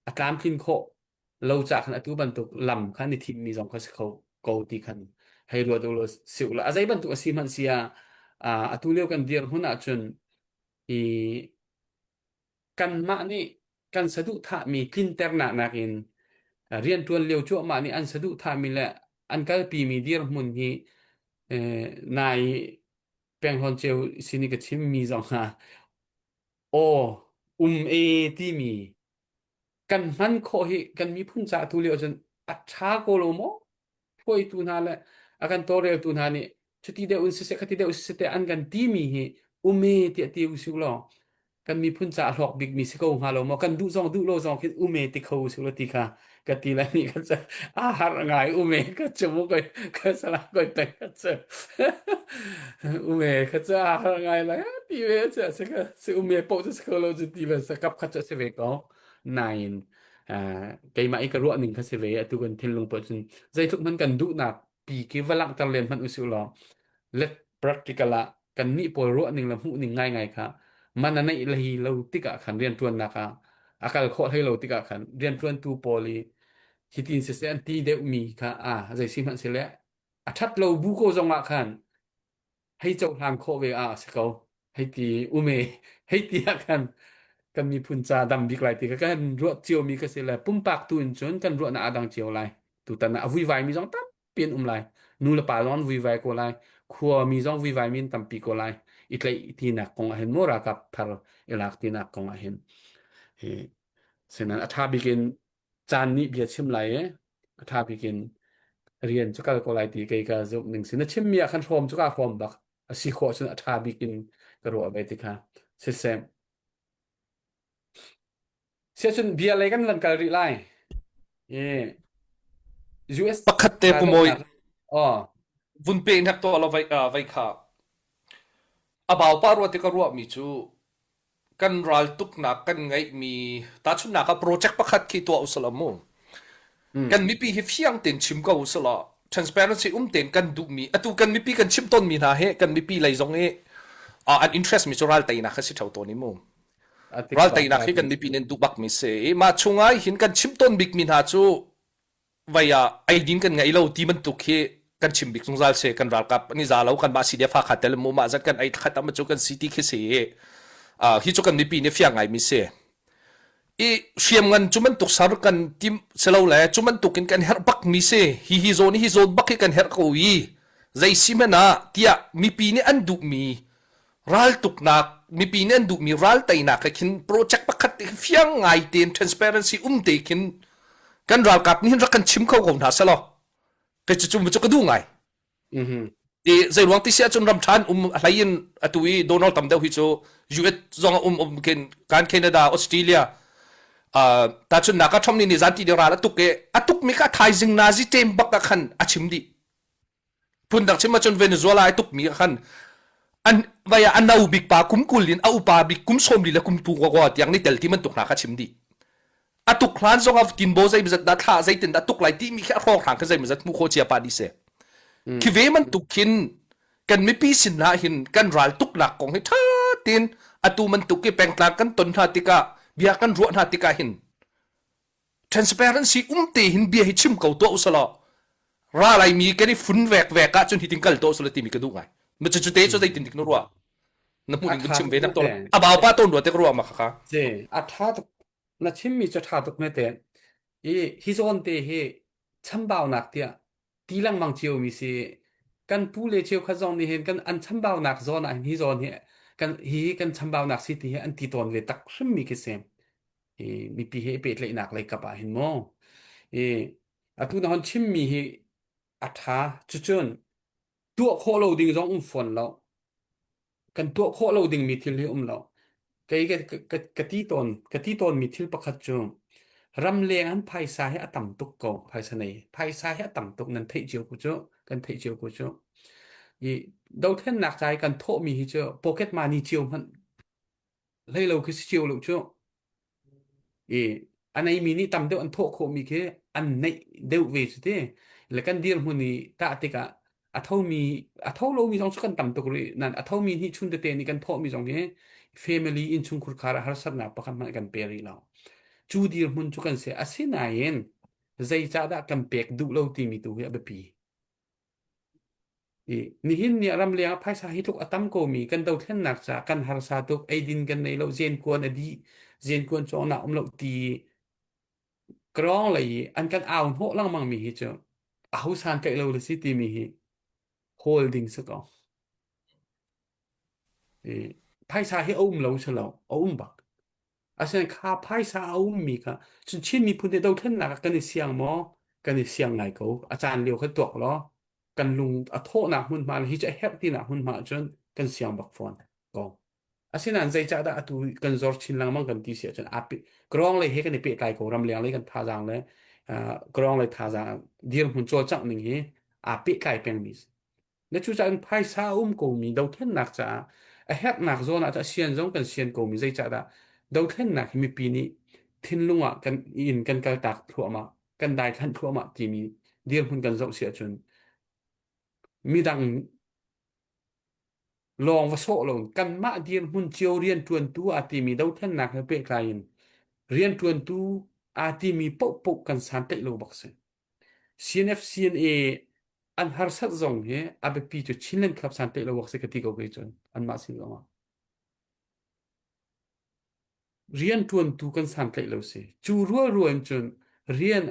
a tlamtlin khawh lo cah khan atu bantuk lam kha an i thimmi zong kha si kho ko ti khan hei ruat u law si u law a zei bantuk a si hmanh si ah atu lio kan dirhmun ahcun i kanmah nih kan saduhthahmi tlinternak nakin rianṭuan lio cuahmah nih an saduhthahmi le an kalpimi dirhmun hi nai penghlawn ceu sin i ka chimmi zong ah aw um e timi. Kan hman khawh hi kan miphun ca tu lio cun a ṭha ko lo maw? Hruaitu hna le a kan tawlreltu hna nih cuti deuh in siseh khati deuh siseh tiah an kan timi hi ume tiah ti usih law kan miphun ca a hlawk bikmi si ko hnga lo maw? Kan duh zong duh lo zong khin ume ti kho usih law ti kha ka ti lai ni ka a har ngai ume ka cu mu koi ka sala koi peng ka cu ume ka cu a har ngai lai ti ve cu a si ka si ume poh cu si ko lo cu ti ve sa kap khat cu a si ve ko nain keimah i ka ruah ning kha si ve atu kan thinlung poh cun zeitluk hman kan duhnak pi ki va langhter len hmanh usih law let practical ah kan nih pawl ruah ning le hmuh ning ngaingai kha man a neih lei lo tikah khan rianṭuannak ah a kal khawh hlei lo tikah khan rianṭuantu pawl i hitin siseh an ti deuhmi kha a zei si hmanh sile a ṭhat lo bu ko zong ah khan hei cohlan khawh ve ah a si ko hei ti ume hei ti ah khan kan miphun ca dam bik lai ti kha kan ruah ciomi ka si le pumpak tu in cun kan ruahnak a dang cio lai tutan ah a vuivai mi zong tampi an um lai nu le pa zong an vuivai ko lai khua mi zong vuivai mi an tampi ko lai i tlaih tinak kong ah hin mu ralkap thar i lak tinak kong ah hin hi sinan a ṭha bik in caan nih bia chim lai i a ṭha bik in rian cu kal ko lai ti kei ka zumh ning si na chimmi ah khan hrawm cu kaa hrawm bak a si khawh cun a ṭha bik in ka ruah ve ti kha siseh siacun bia lei kan lan kal rih lai i US Pakhat te pu Mawi oh vun pe hnek to lo vai vai kha a bau pa ruat ti ka ruah mi cu kan raltuknak kan ngeihmi tahchunhnak ah project pakhat khi tuah usalaw mu kan mipi hi fiang tein chim ko usalaw transparency um tein kan duhmi atu kan mipi kan chim tawnmi hna hi kan mipi lei zong i an interest mi cu ral teinak kha si theo tawn i mu ral teinak hi kan mipi nih duh bak mi si i mah chungah hin kan chim tawn bik mi hna cu vai ah eidin kan ngei lo ti bantuk hi kan chim bik zungzal si kan ralkap an i za lo kan mah CDF Hakha tel mu mah zat kan ei khat am cu kan si ti khi si hi cu kan mipi nih fiang ngai mi si i hriamngan cu bantuk sar kan tim silo le cu bantuk in kan herh bak mi si hi hi zawn hi zawn bak hi kan herh ko i zei si hmanh ah tiah mipi nih an duh mi raltuknak mipi nih an duhmi ral teinak he khin project pakhat te fiang ngai tein transparency um te khin kan ralkap nih hin rak kan chim kho ko hna selaw kei cu cu ka duh ngai i zei ruang ti si ahcun ram ṭhan um a hlei in atu i Donald tam deuh hi cu US zong a um um khin kan Canada Australia uh, tahchunnak ah Trump nih ni zan ti ral a tuk i a tuk mi kha thaizing nazi tem bak ah khan a chim dih Phundang chim ahcun Venezuela ai tukmi ah khan an vai ah a no bik pa kum 20 in a upa bik kum 40 le kum tu kwa tiang ni tel ti bantuk hna kha chim dih. A tuk hlan zong ah tinbo zeimazat dah thla zeitin dah tuk lai timi khi a hrawkhrang kha zeimazat hmuh khawh cia pa dih si. Khi ve bantuk khin kan mipi sin ah hin kan ral tuknak kong hi ṭha tein atu bantuk i pengtlang kan ton hna tikah bia kan ruah hna tikah hin transparency um te hin bia hi chim ko tuah usalaw ra lai mi kan i fun vek vek ah cun hitin kal to usala timi ka duh ngai ma cu te cu zeitin dik na ruah na hmuh ning chim ve nak to a bau pa ton rua te ka ruah ma kha kha je a tha tuk na chim mi cu tha tuk me te i hi zawn te hi chambaunak tiah ti lengmang cio mi si kan pu le cheu khat zong nih hin kan an chambaunak zawn ah hin hi zawn hi kan hi kan chambaunak si ti hi an ti tawn ve tak hrim mi khi si i mipi he i pehtlaihnak lei kap ah hin mu i atu na hon chimmi hi a ṭha cucun tuah khawh lo ding zong um fawn lo kan tuah khawh lo dingmi thil hi um lo kei ka, ka, ka ti tawn ka ti tawnmi thil pakhat cu ramleng an phaisa hi a tam tuk ko phaisa nei phaisa hi a tam tuk nan theih cio ku cu kan theih cio ku cu i dothlennak ca i kan thawhmi hi cu pocket money cio hmanh hlei lo khi si cio lo cu i a neimi nih tam deuh an thawh khawhmi khi an neih deuh ve cu ti le kan dirhmun i tah tikah a thomi a tho lomi zong cu kan tam tuk rih nan a thomi nih chun tete nih kan thawhmi zong hi family innchungkhur khar ah harsatnak pakhat hmanh kan pe rih lo cu dirhmun cu kan si asinain zeicahdah kan pek duh lo timi tu hi a biapi I nihin ni ah ramleng ah phaisa hi tluk a tam komi kan dothlennak caah kan harsa tuk, eidin kan nei lo, zenkuan a dih, zenkuan cawngnak um lo ti krawng lei i an kan au hnawh lengmang mi hi cu aho san tlaih lo le si timi hi hawl ding si ko. I phaisa hi a um lo si lo, a um bak. Asinain kha phaisa a ummi kha cun Chin miphun nih dothlennak ah kan i siang maw? Kan i siang ngai ko. A caan lio kha tuak law kan lung a thawhnak hmunhma le hi cu a herh tinak hmunhma ahcun kan siang bak fawn ko. Asinain zeicahdah atu kan zor chin lengmang kan ti si ahcun aa pe krawng lei he kan i pehtlai ko ramleng lei kan thazaang le uh, krawng lei thazaang dirhmun cawlcangh ning hi aa pehtlai pengmi si. Na cucaah phaisa a um komi dothlennak caah a herhnak zawn ah sian zong kan sian komi zeicahdah dothlennak hi mipi nih thinlung ah kan in kan kaltak thluahmah kan daithlanh thluahmah timi dirhmun kan zoh si ahcun midang lawng va sawh lo kanmah dirhmun cio rianṭuantu aa timi dothlennak he pehtlai in rianṭuantu aa timi paohpaoh kan santlaih lo bak si. CNF CNA an harsat zong hi a biapi cu Chinland Club san tlaih lo awk si ka ti ko kei cun anmah sin zong ah. Rianṭuantu kan san tlaih lo si. Cu rualrual in cun rian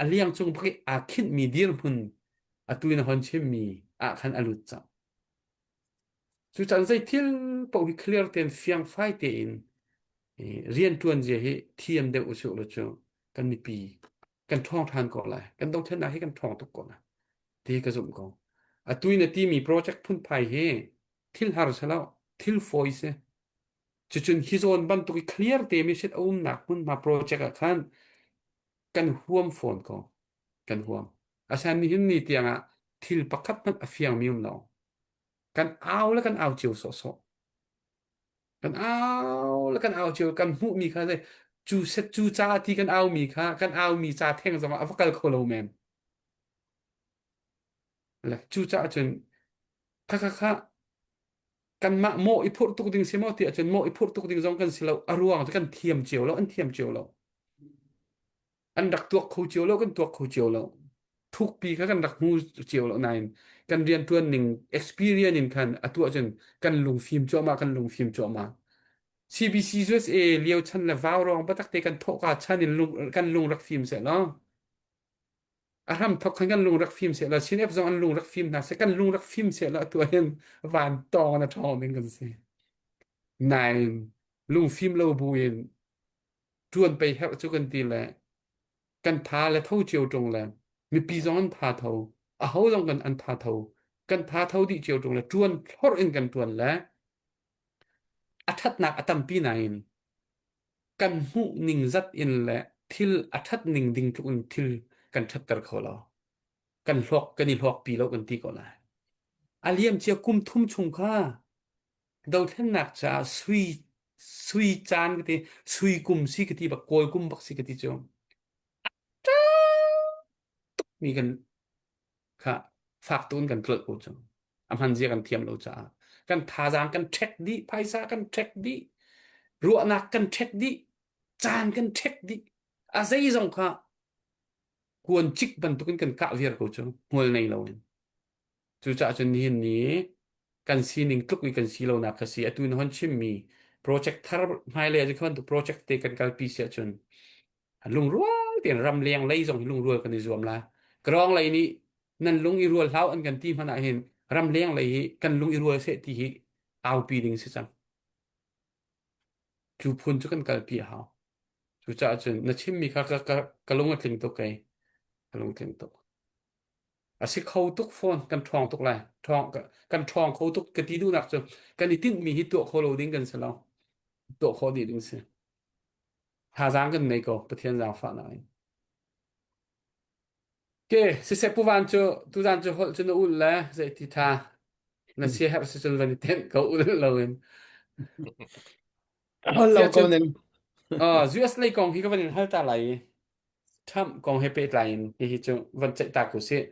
a liang cung bak i aa khinhmi dirhmun atu in a hon chimmi ah khan a lut cang. Cucan zei thil paoh hi clear tein fiangfai tein rianṭuan zia hi thiam deuh usih law cu kan mipi kan ṭhawng ṭhan ko lai. Kan dothlennak hi kan ṭhawng tuk ko lai ti ka zumh ko. Atu in a timi project phunphai hi thil har si lo, thil fawi si. Cucun hi zawn bantuk i clear te mi shit a umnak hmunhma project ah khan kan huam fawn ko. Kan huam. Asan nihin ni tiangah thil pakhat hmanh a fiangmi um lo. Kan au le kan au cio sawhsawh. Kan au le kan au cio kan hmuhmi kha zei cu set cu ca ti kan aumi kha kan aumi ca theng zong ah a va kal kho lo men. Le cu caah cun kha kha kha kanmah mawh i phurh tuk ding si maw ti ahcun mawh i phurh tuk ding zong kan si lo a ruang cu kan thiam cio lo an thiam cio lo an rak tuak kho cio lo kan tuak kho cio lo thukpi kha kan rak hmu cio lo nain kan riantuan ning experience in khan atu ahcun kan lungfim cuahmah kan lungfim cuahmah CBC USA lio chan le vau rong batak te kan thawhka chan in lung, kan lung rak fim seh law a hram thok khan kan lung rak fim seh law CNF zong an lung rak fim hna seh kan lung rak fim seh law atu hin van tawng na ṭhawng ding kan si nain lungfim lo bu in ṭuan pei herh cu kan ti le kan tha le tho cio ṭung le mipi zong an tha tho aho zong kan an tha tho kan tha tho dih cio ṭung le ṭuan thlorh in kan ṭuan le a ṭhatnak a tampi nain kan hmuh ning zat in le thil a ṭhat ning ding tluk in thil kan ṭhatter kho lo kan hlawk kan i hlawkpi lo kan ti ko lai a liam cia kum thum chung kha Dothlennak caah sui sui caan ka ti sui kum si ka ti bak kawl kum bak si ka ti cu mi kan kha fak tuin kan tlolh ko cu a hman zia kan thiam lo caah kan thazaang kan ṭhek dih phaisa kan ṭhek dih ruahnak kan ṭhek dih caan kan ṭhek dih a zeizong kha kuan cik bantukin kan kah viar ko cu hmual nei loin Cucaah cun nihin ni kan sining tluk i kan si lonak kha si. Atu na hon chimmi project thar hmailei ah cun kha bantuk project te kan kalpi si ahcun lungrual tein ramleng lei zong hi lungrual kan i zuam la. Krawng lei nih nan lung i rual hlau an kan ti hmanh ah hin ramleng lei hi kan lung i rual seh ti hi aupi ding si cang. Cu phun cu kan kalpi a hau. Cucaah cun na chimmi kha ka, ka, ka lung a tling tuk kei. Ka lung tling tuk. A si kho tuk fawn kan ṭhawng tuk lai ṭhawng kan ṭhawng kho tuk ka ti duhnak cu kan i tinhmi hi tuah kho lo ding kan si lo tuah khawh dih ding si thazaang kan nei ko Pathian zaangfahnak in ke siseh puvan cu tuzan cu holh cu na ul le zei ti tha na sia herh si cun van i tenh ko ul lo in Hol lo ko ning. US lei kong hi ka van in hal ta lai i Trump kong he pehtlai in hihi cu van ceih ta ko sih.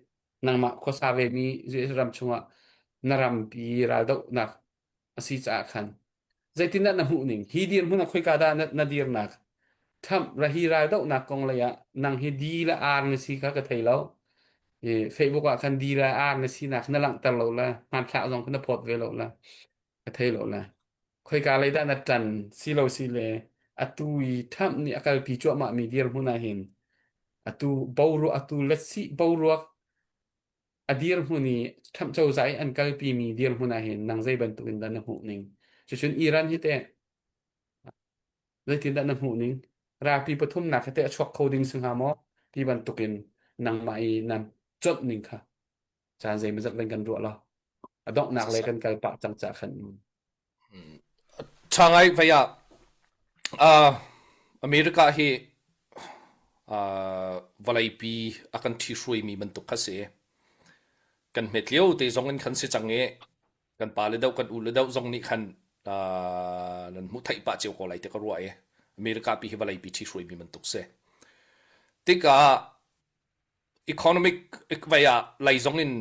Nangmah khuasa vemi US ram chungah na rampi raldohnak a si caah khan zeitindah na hmuh ning? Hi dirhmun ah khoika dah na, na dirnak? Trump rahi raldohnak kong lei ah nang hi D le R na si kha ka thei lo. I Facebook ah khan D le R na sinak na langhter lo le hmanthlak zong kha na phawt ve lo le ka thei lo le. Khoika lei dah na ṭan si lo si le atu i Trump nih a kalpi cuahmahmi dirhmun ah hin atu boruak atu let's see boruak a dirhmun i Trump cozah i an kalpimi dirhmun ah hin nang zei bantuk in dah na hmuh ning cucun Iran hi teh? Zeitindah na hmuh ning? Ralpi pathumnak hi teh a chuak kho ding si hnga maw? Ti bantukin nangmah i nan conh ning kha caan zeimawzat len kan ruah law a donghnak lei kan kal pah cang cah khan. Ṭha ngai vei ah uh, America hi uh, vawleipi a kan ṭhihruaimi bantuk kha si. Kan hmet lio te zong in khan si cang i kan pa le deuh kan u le deuh zong nih khan uh, nan hmuh theih pah cio ko lai ti ka ruah i America pi hi vawleipi ṭhihruaimi bantuk si. Tikah economic vei ah lei zong in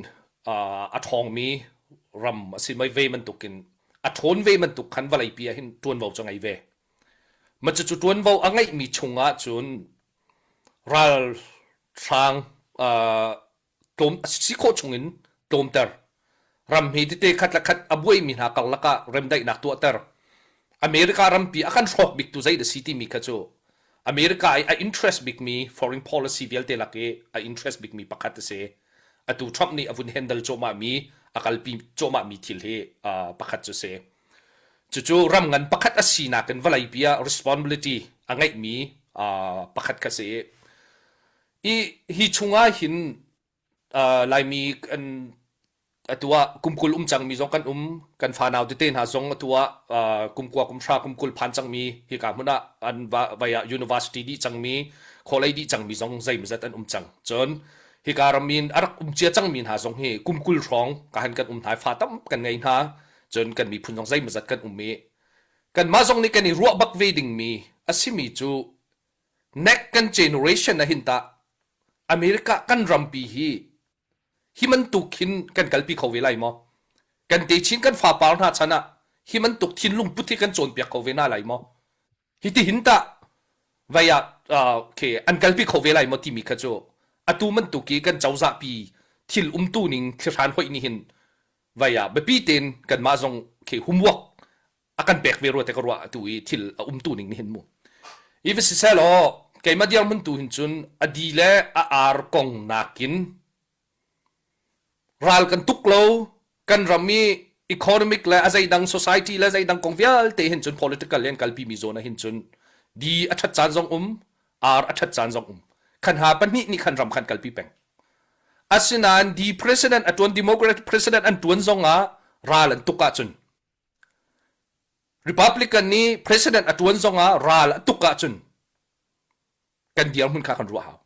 a ṭhawngmi ram a si mei ve bantukin a ṭhawn ve bantuk khan vawleipi ah hin ṭuanvo cu a ngei ve. Mah cucu ṭuanvo a ngeihmi chungah cun ralhrang tlawm a si khawh chungin tlawmter. Ram hi tete khat le khat a buaimi hna karlak ah remdaihnak tuahter. America rampi a kan hrawk biktu zei dah si timi kha cu America i a interest bikmi foreign policy vialte lak i a interest bikmi pakhat a si. Atu Trump nih a vun handle cuahmahmi, a kalpi cuahmahmi thil hi uh, pakhat cu si. Cucu ram ngan pakhat a sinak in vawleipi ah responsibility a ngeihmi uh, pakhat kha si. I hi chungah hin Laimi kan atu ah kum 20 um cangmi zong kan um. Kan fanau tete hna zong atu ah kum kua, kum hra, kum 20 phan cangmi hika hmun ah an vai ah university dih cangmi, khualei dih cangmi zong zeimawzat an um cang. Cun hika ram in a rak um cia cangmi hna zong hi kum 20 hrawng ka han kan um hna i fa tam kan ngei hna. Cun kan miphun zong zeimawzat kan um i kanmah zong nih kan i ruah bak ve dingmi a simi cu next kan generation ah hin tah America kan rampi hi hi bantuk hin kan kalpi kho ve lai maw? Kan techin kan fapar hna chan ah hi bantuk thinlung put hi kan cawnpiak kho ve hna lai maw? Hi ti hin tah vai ah uh, okay, an kalpi kho ve lai maw timi kha cu atu bantuk i kan cozahpi thil umtu ning thlihran hoih ni hin vai ah biapi tein kanmah zong khi homework a kan pek ve rua te ka ruah atu i thil a umtu ning ni hin mu i va siseh law keimah dirhmun tu hin cun a di le a ar kong nakin ral kan tuk lo kan ram i economic le a zeidang society le zeidang kong vialte hin cun political le an kalpi mi zawn ah hin cun di a ṭhat caan zong um ar a ṭhat caan zong um khan ha pahnih nih khan ram khan kalpi peng asinain di president a ṭuan democratic president an ṭuan zong ah ral an tuk ahcun Republican nih president a ṭuan zongah ral a tuk ahcun kan dirhmun kha kan ruah hau.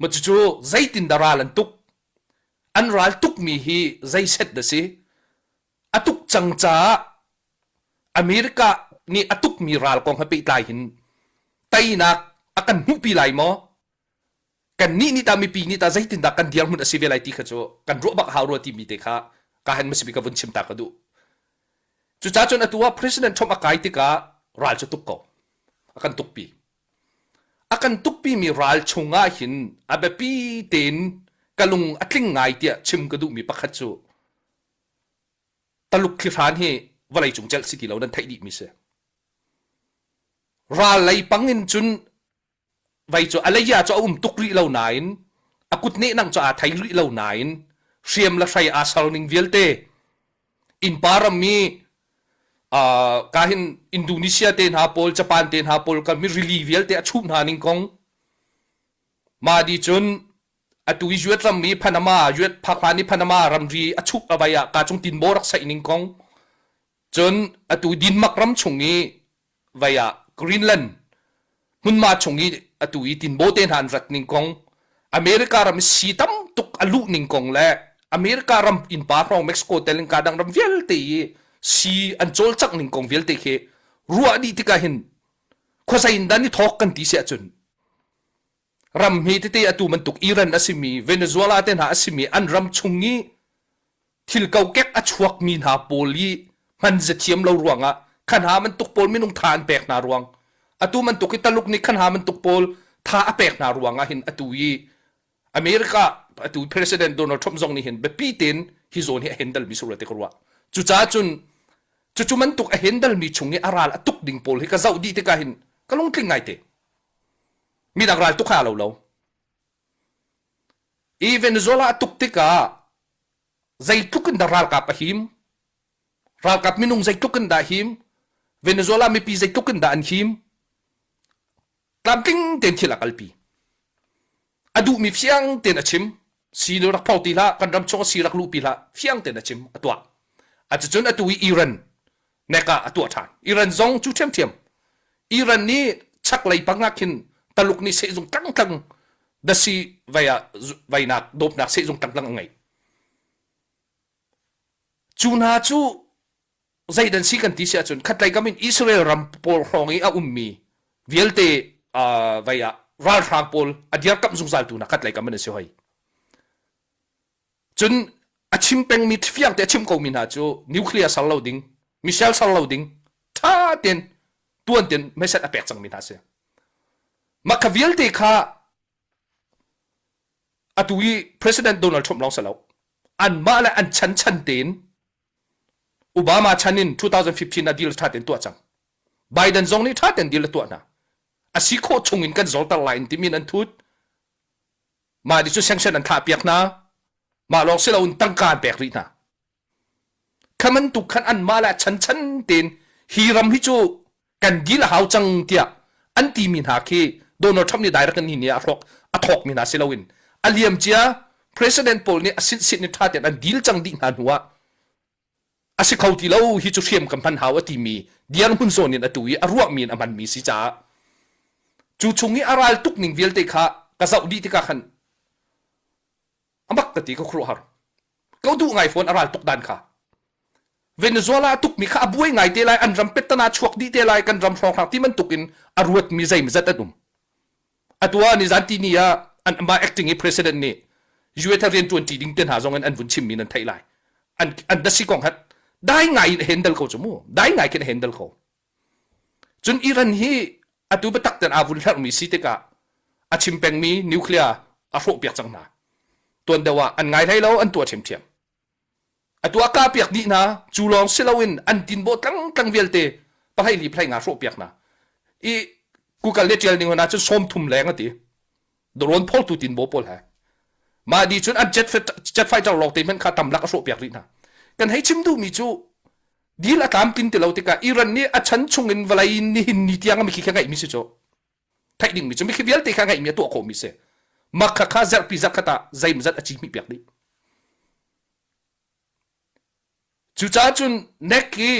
Ma cucu zeitin dah ral an tuk? An ral tukmi hi zei set dah si? A tuk cang caah America nih a tukmi ral kong he pehtlai hin teinak a kan hmuhpi lai maw? Kannih nih tah mipi nih tah zeitindah kan dirhmun a si ve lai ti kha cu kan ruah bak hau rua timi te kha ka han masibi ka vun chim ta ka duh. Cucaah cun atu ah President Trump a kai tikah ral cu tuk ko. A kan tukpi. A kan tukpi mi ral chungah hin a biapi tein ka lung a tling ngai tiah chim ka duhmi pakhat cu Taluk thlihran hi vawleicung celh si ti lo nan theih dihmi si. Ral lei pang in cun Vei cu a leia cu a um tuk rih lo nain a kut nehnang cu aa thei rih lo nain hriam le hrei aa ser ning vialte innpa ram i uh, ka hin Indonesia te hna pawl Japan te hna pawl ka mi rili vialte a chuh hna ning kong ma di cun atu i US ram i Panama US phaklan i Panama ramri a chuh a vai ah ka cung tinbo rak saih ning kong cun atu Denmark ram chung i vai ah Greenland hmunhma chung i atu i tinbaw te hna an rat ning kong America ram i si tam tuk a luh ning kong le America ram innpa hrawng Mexico tel in ka dang ram vialte i si an cawlcangh ning kong vialte khi ruah dih tikah hin khuazei in dan i thawk kan ti si ahcun ram hme tete atu bantuk Iran a simi Venezuela te hna a simi an ram chung i thil kokek a chuakmi hna pawl i hman zathiam lo ruangah khan ha bantuk pawl minung tha an pek hna ruang atu bantuk i Taluk nih khan ha bantuk pawl tha a pek hna ruangah hin atu i America atu President Donald Trump zong nih hin biapi tein hi zawn hi a handle mi sur te ka ruah cucaah cun cucu bantuk a handle mi chung i a ral a tuk ding pawl hi ka zoh dih tikah hin ka lungtling ngai te midang ral tuk ha lo lo i Venezuela a tuk tikah zeitluk in dah ralkap a him ralkap minung zeitluk in dah him? Venezuela mipi zeitluk in dah an him? Tlamtling tein thil a kalpi. A duhmi fiang tein a chim. Si rak phor ti hlah, kan ram chung si rak luhpi hlah, fiang tein a chim, a tuah. Cucun atu i Iran nek ah a tuah ṭhan. Iran zong cu ṭhiamṭhiam. Iran nih chaklei pang ah khin Taluk nih sehzung tlangtlang dasi vai ah vainak dawpnak sehzung tlangtlang a ngei. Cu hna cu zeidan si kan ti si ahcun khatlei kam in Israel ram pawl hrawng i a ummi vialte uh, vai ah ralhrang pawl a dirkamh zungzal tu na khatlei kam in a si hoi. Cun a chim pengmi fiang te a chim komi hna cu nuclear ser lo ding, missile ser lo ding, ṭha tein tuan tein message a pek cangmi hna si. Mah kha vialte kha atu i President Donald Trump lawng si lo. Anmah le an chan chan tein Obama chan in 2015 ah deal ṭha tein tuah cang. Biden zong nih ṭha tein deal a tuah hna. A si khawh chung in kan zorter lai in timi an thut. Mah nih cu sanction an thlahpiak hna. Mah lawng si loin tangka an pek rih hna. Kha bantuk khan anmah le chan chan tein hi ram hi cu kan dil a hau cang tiah an timi hna khi Donald Trump nih direct in hi ni ah a hrawk a thawkmi hna si loin a liamcia president pawl nih a sit sit ni ṭha tein an dil cang dih hna hnu ah a si kho ti lo hi cu hriam kan hman hau a timi dirhmun zawn in atu i a ruahmi in a hmanmi si caah cu chung i a ral tuk ning vialte kha ka zoh dih tikah khan a mak ka ti ka khuaruahhar ka duh ngai fawn a ral tuk dan kha Venezuela a tukmi kha a buai ngai te lai an ram pettana chuak dih te lai kan ram hrawnghrang ti bantuk in a ruatmi zeimazat an um atu ah nizan ti ni ah an mah acting i president nih US rian tuan ṭi ding te hna zong in an vun chimmi nan theih lai an an dasi kong hat dai ngai in handle ko cu mu dai ngai khin handle ko cun Iran hi atu biatak ten aa vun hlerhmi si tikah a chim pengmi nuclear a hrawh piak cang hna tuan deuh ah an ngai hlei lo an tuah ṭhiamṭhiam Atu a kahpiak dih hna, cu lawng si loin an tinbaw tlangtlang vialte pahlei li phlei nga hrawhpiak hna. I Google nih ṭial ning hna cun 30 leng a ti. Drone phawltu tinbaw pawl he. Mah di cun an jet, jet fighter lawng te hmanh kha tamlak a hrawhpiak rih hna. Kan hei chim duhmi cu deal a tlamtlin ti lo tikah Iran nih a chan chungin vawlei nihin ni tiang a mikhi kha ngeihmi si cu. Theih dingmi cu mikhi vialte kha ngeihmi a tuah khawhmi si. Makha kha zerhpi zarhkhat ah zeimazat a ci hmih piak dih. Cucaah cun nek i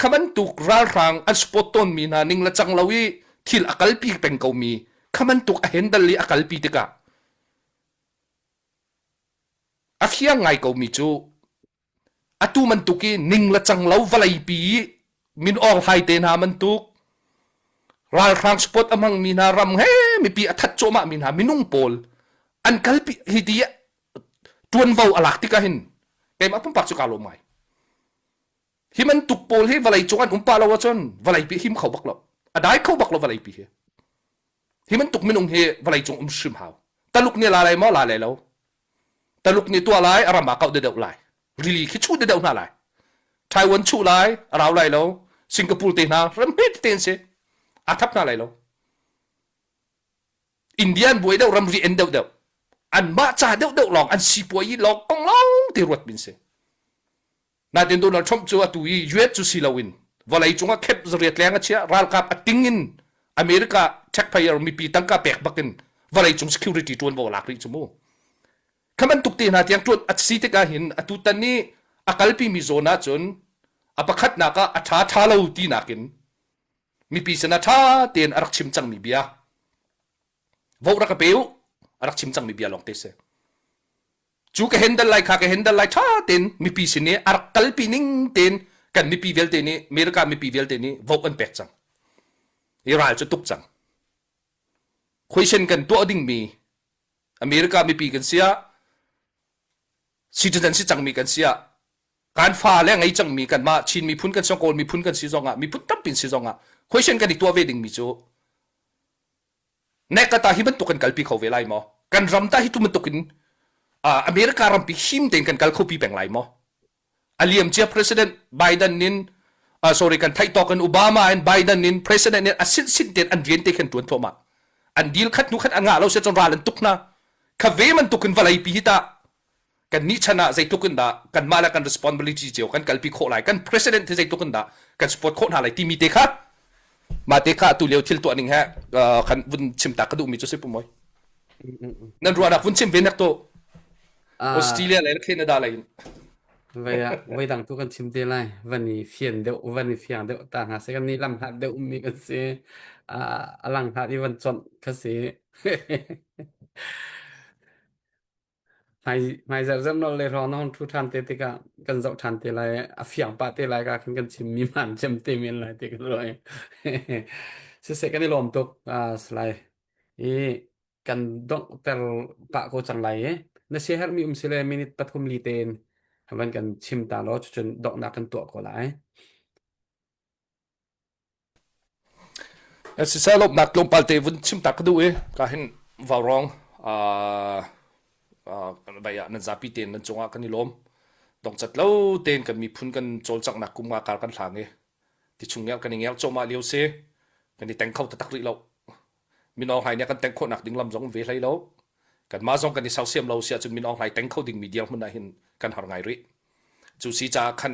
kha bantuk ralhrang an support tawnmi hna ning le cang lo i thil a kalpi peng komi kha bantuk a handle i a kalpi tikah a fiang ngai komi cu atu bantuk i ning le cang lo vawleipi i min awng hlai te hna bantuk ralhrang support a hmangmi hna ram he mipi a that cuahmah mi hna minung pawl an kalpi hi ti ṭuanvo a lak tikah hin keimah pumpak cu kaa lawm ngai. Hi bantuk pawl hi vawlei cung an um pah lo ahcun vawleipi him kho bak lo. A dai kho bak lo vawleipi hi. Hi bantuk minung hi vawlei cung um hrim hau. Taluk nih la lai maw la lai lo. Taluk nih tuah lai a ram ah kauh deuh lai. Rili khi chuh deuh hna lai. Taiwan chuh lai a rau lai lo. Singapore te hna ram hme tete an si. A thap hna lai lo. India an buai deuh ramri en deuh deuh anmah ca deuh deuh lawng an sipuai i lawng kong lawng te ruat min si natin Donald Trump cu atu i US cu si loin vawlei cungah khep zariat leng a chia ralkap a ting in America taxpayer mipi tangka pek bakin vawlei cung security tuanvo lak rih cu mu kha bantuk te hna tiang tuan a si tikah hin atu tan i a kalpi mi zawn ahcun a pakhatnak ah a ṭha ṭha lo ti nakin mipi sinah ṭha tein a rak chim cangmi bia vote rak ka pe u a rak chim cangmi bia lawng te si cu ka handle lai kha ka handle lai ṭha tein mipi sin i a rak kalpi ning tein kan mipi vialte nih America mipi vialte nih vote an pek cang i ral cu tuk cang question kan tuah dingmi America mipi kan si ah citizen si cangmi kan si ah kan fa le ngei cangmi kanmah Chin miphun kan si Kawl miphun kan si zongah miphun tampi si zongah question kan i tuah ve dingmi cu nek ta hi bantuk kan kalpi kho ve lai maw kan ram ta hi tu bantuk in America rampi him tein kan kal kho pi peng lai maw a liam cia president Biden nin uh, sorry kan theih tawk in Obama in Biden in president in a sin sin ten an rian te khan tuan thoma an deal khat nu khat an ngah lo se chon ral an tuk na kha ve man tuk in vawlei pi hi ta. Kan nih chan ah zeitluk in dah kanmah le kan responsibility cio kan kalpi khawh lai, kan president hi zeitluk in dah kan support khawh hna lai timi te kha mah te kha atu lio thil tuah ning he kan vun chim ta ka duhmi cu si pu Mawi. Nan ruahnak vun chim ve nak to Australia le Canada lei in. Vai ah voi dang tu kan chim te lai. Van i fian deuh, van i fiang deuh ta hna se kan ni lam hlat deuh ummi kan si. A lang hlat i van chawnh kha si. Hmai hmaizarh zarh nolh le hrawng na hung ṭhu ṭhan te tikah kan zoh ṭhan te lai. A fiang pah te lai ka khin kan chimmi maan cem te men lai ti kan ruah i. Siseh kan i lawm tuk uh, Salai. I kan donghter pah ko cang lai i na siaherhmi um sile minute pathum li tein van kan chim ta law cucun donghnak kan tuah ko lai. Siseh lawmhnak tlawmpal te vun chim ta ka duh i ka hin vaurawng vai ah nan zapi tein nan cungah kan i lawm. Dongcat lo tein kan miphun kan cawlcanghnak kum nga kar kan hlang i ti chung ngerh kan i ngerh cawhmah lio si kan i teng kho taktak rih lo. Min Aung Hlaing nih a kan teng khawhnak ding lam zong um ve hlei lo. Kanmah zong kan i sersiam lo si ahcun Min Aung Hlaing teng kho dingmi dirhmun ah hin kan har ngai rih. Cu si caah khan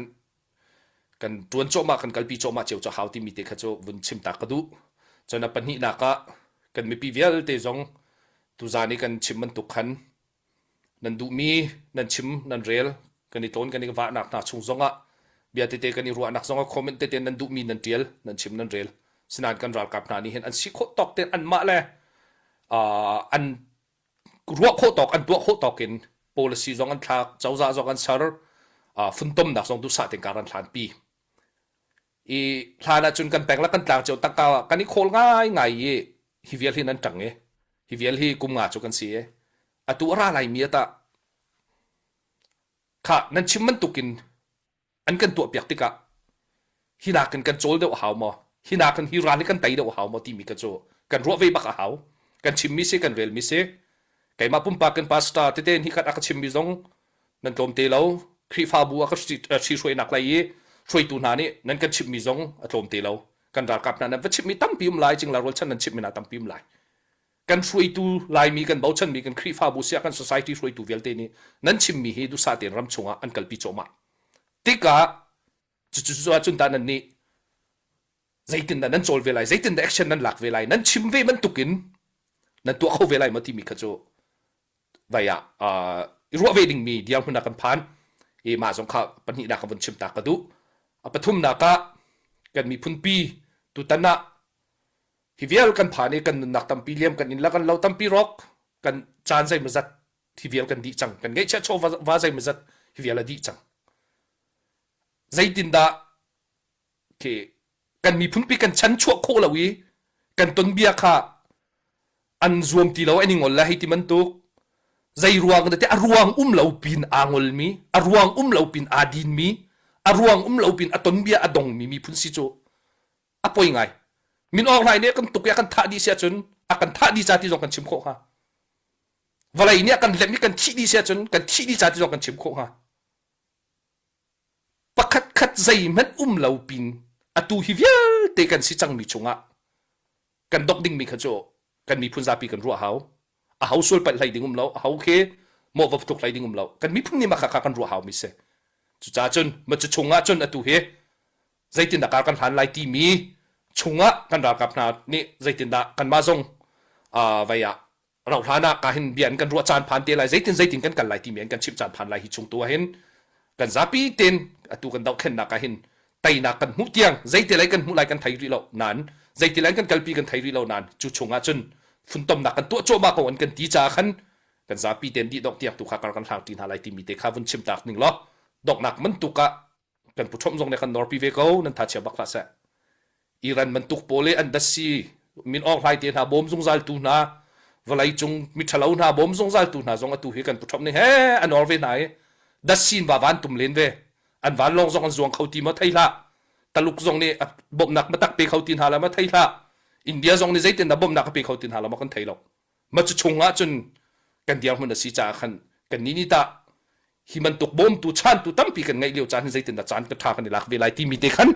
kan ṭuan cawhmah kan kalpi cawhmah cio cu hau timi te kha cu vun chim ta ka duh. Cun a pahnihnak ah kan mipi vialte zong tuzaan i kan chim bantuk khan nan duhmi nan chim nan rel kan i tlawn kan i vahnak hna chung zongah bia tete kan i ruahnak zongah comment tete nan duhmi nan ṭial nan chim nan rel. Sinain kan ralkap hna nih hin an si khawh tawk tein anmah le an ruah khawh tawk an tuah khawh tawk in policy zong an thlak cozah zong an ser funtomnak zong duhsah tein kar an hlanpi i hlan ahcun kan peng le kan tlang cio tangka kan i khawl ngai ngai i hi vial hi nan ṭang i hi vial hi kum nga cu kan si i atu a ra lai mi ata kha nan chim bantukin an kan tuahpiak tikah hi nakin kan cawl deuh a hau maw hi nakin hi ral hi kan tei deuh a hau maw timi kha cu kan ruah ve bak a hau kan chimmi si kan relmi si keimah pumpak in pastor tete hi khat a ka chimmi zong nan tlawm te lo Khrihfabu a ka hruainak lei i hruaitu hna nih nan kan chimmi zong a tlawm te lo kan ralkap hna nan va chimmi tampi um lai cingla rualchan nan chimmi hna tampi um lai kan hruaitu Laimi kan bochanmi kan Khrihfabu siah kan society hruaitu vialte nih nan chimmi hi duhsah tein ram chungah an kalpi cuahmah tikah cucu ahcun tah nan nih zeitindah nan cawl ve lai zeitindah action nan lak ve lai nan chim ve bantukin nan tuah kho ve lai maw timi kha cu vai ah i ruah ve dingmi dirhmun ah kan phan i mah zong kha pahnihnak ka vun chim ta ka duh a pathumnak ah kan miphunpi tutan ah hi vial kan phan i kan nunnak tampi liam kan inn la kan lo tampi rawk kan caan zeimawzat hi vial kan dih cang kan ngeihchiah chaw va zeimawzat hi vial a dih cang zeitindah khi kan miphunpi kan chan chuah khawh lo i kan tonbia kha an zuam ti lo an i ngol le hei ti bantuk zei ruang te a ruang um lo pin aa ngolmi a ruang um lo pin aa dinmi a ruang um lo pin a tonbia a dongmi miphun si cu a poi ngai min Aung Hlaing nih kan tuk i a kan thah dih si ahcun a kan thah dih ca ti zong kan chim khawh hnga vawlei nih a kan lem i kan thih dih si ahcun kan thih dih ca ti zong kan chim khawh hnga pakhat khat zeihmanh um lo pin atu hi vialte kan si cangmi chungah kan dok dingmi kha cu kan miphun zapi kan ruah hau a ho sual palh hlei ding um lo a ho khi mawh va tluk hlei ding um lo kan miphun nih mah kha kan ruah hau mi si cucaah cun ma cu chungah cun atu hi zeitindah kar kan hlan lai timi chungah kan ralkap hna nih zeitindah kanmah zong vai ah rauh hlan ah ka hin bia an kan ruah caan phan te lai zeitin zeitin kan kal lai timi an kan chimh caan phan lai hi chung tu ah hin kan zapi ten atu kan dohthlennak ah hin teinak kan hmuh tiang zeiti lei kan hmuh lai kan thei rih lo nain zeiti lei kan kalpi kan thei rih lo nain cu chungah cun funtomnak kan tuah cuahmah ko an kan ti caah khan kan zapi ten dih dongh tiang tu kha kar kan hlang ti hna lai timi te kha vun chim tak ning law donghnak bantuk ah kan pu Trump zong nih kan norpi ve ko nan tha chia bak hlah seh Iran bantuk pawl i an dasi min Aung Hlaing te hna bawm zungzal tu hna vawlei cung miṭhalo hna bawm zungzal tu hna zong atu hi kan pu Trump nih he a nor ve hna i dasin va van tum len ve an vanlawng zong an zuang kho ti maw thei hlah Taluk zong nih bawmhnak matak pe kho ti hna la ma thei hlah India zong nih zeitin dah bawmhnak a pe kho ti hna la ma kan thei lo ma cu chung ah cun kan dirhmun a si caah khan kan nih nih tah hi bantuk bawmtu chantu tampi kan ngeih lio caan hi zeitindah caan ka tha kan i lak ve lai timi te khan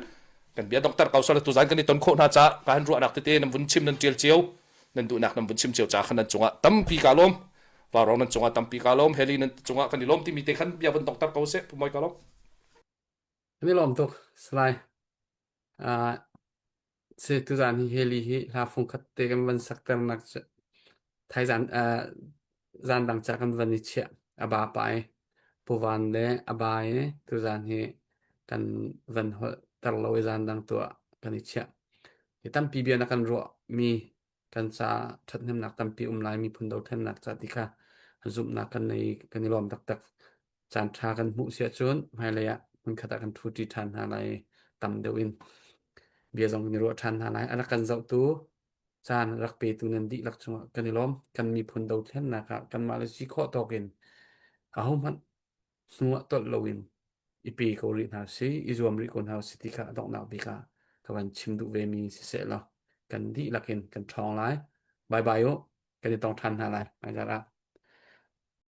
kan bia dongter ko sala tuzan kan i ton khawh hna ca ka han ruahnak tete nan vun chim nan tial cio nan duhnak nan vun chim cio ca khan nan cungah tampi ka lawm. Vaurawng nan cungah tampi ka lawm. Heli nan cungah kan i lawm timi te khan bia von tongter ko seh. Pu Mawi ka lawm. Kan i lawm tuk, Salai. Uh, si tuzan hi Heli hi hla fung khat te kan van sakter nak cu thaizan uh, zan dang ca kan van i chiah a ba pa i Pu Van le a ba i tuzan hi kan van holh ter lo i zan dang tuah kan i chiah. Hi tampi bia na kan ruah mi kan ca ṭhathnemnak tampi um lai miphun dothlennak ca ti kha zumhnak kan nei kan i lawm taktak. Caan ṭha kan hmuh si ahcun hmailei ah hmunkhat ah kan ṭhuṭi ṭhan hna lai tam deuh in bia zong kan i ruah ṭhan hna lai. A rak kan zohtu caan rak petu nan dihlak cungah kan i lawm. Kan miphun dothlennak ah kanmah le si khawh tawk in ahohmanh hnu ah tolh loin i pe ko rih hna si, i zuam rih ko hna si ti kha a donghnak bik ah ka van chim duh ve mi siseh law kan dihlak in kan ṭhawng lai. Bye bye u. Kan i tong ṭhan hna lai. Hmaizarh ah.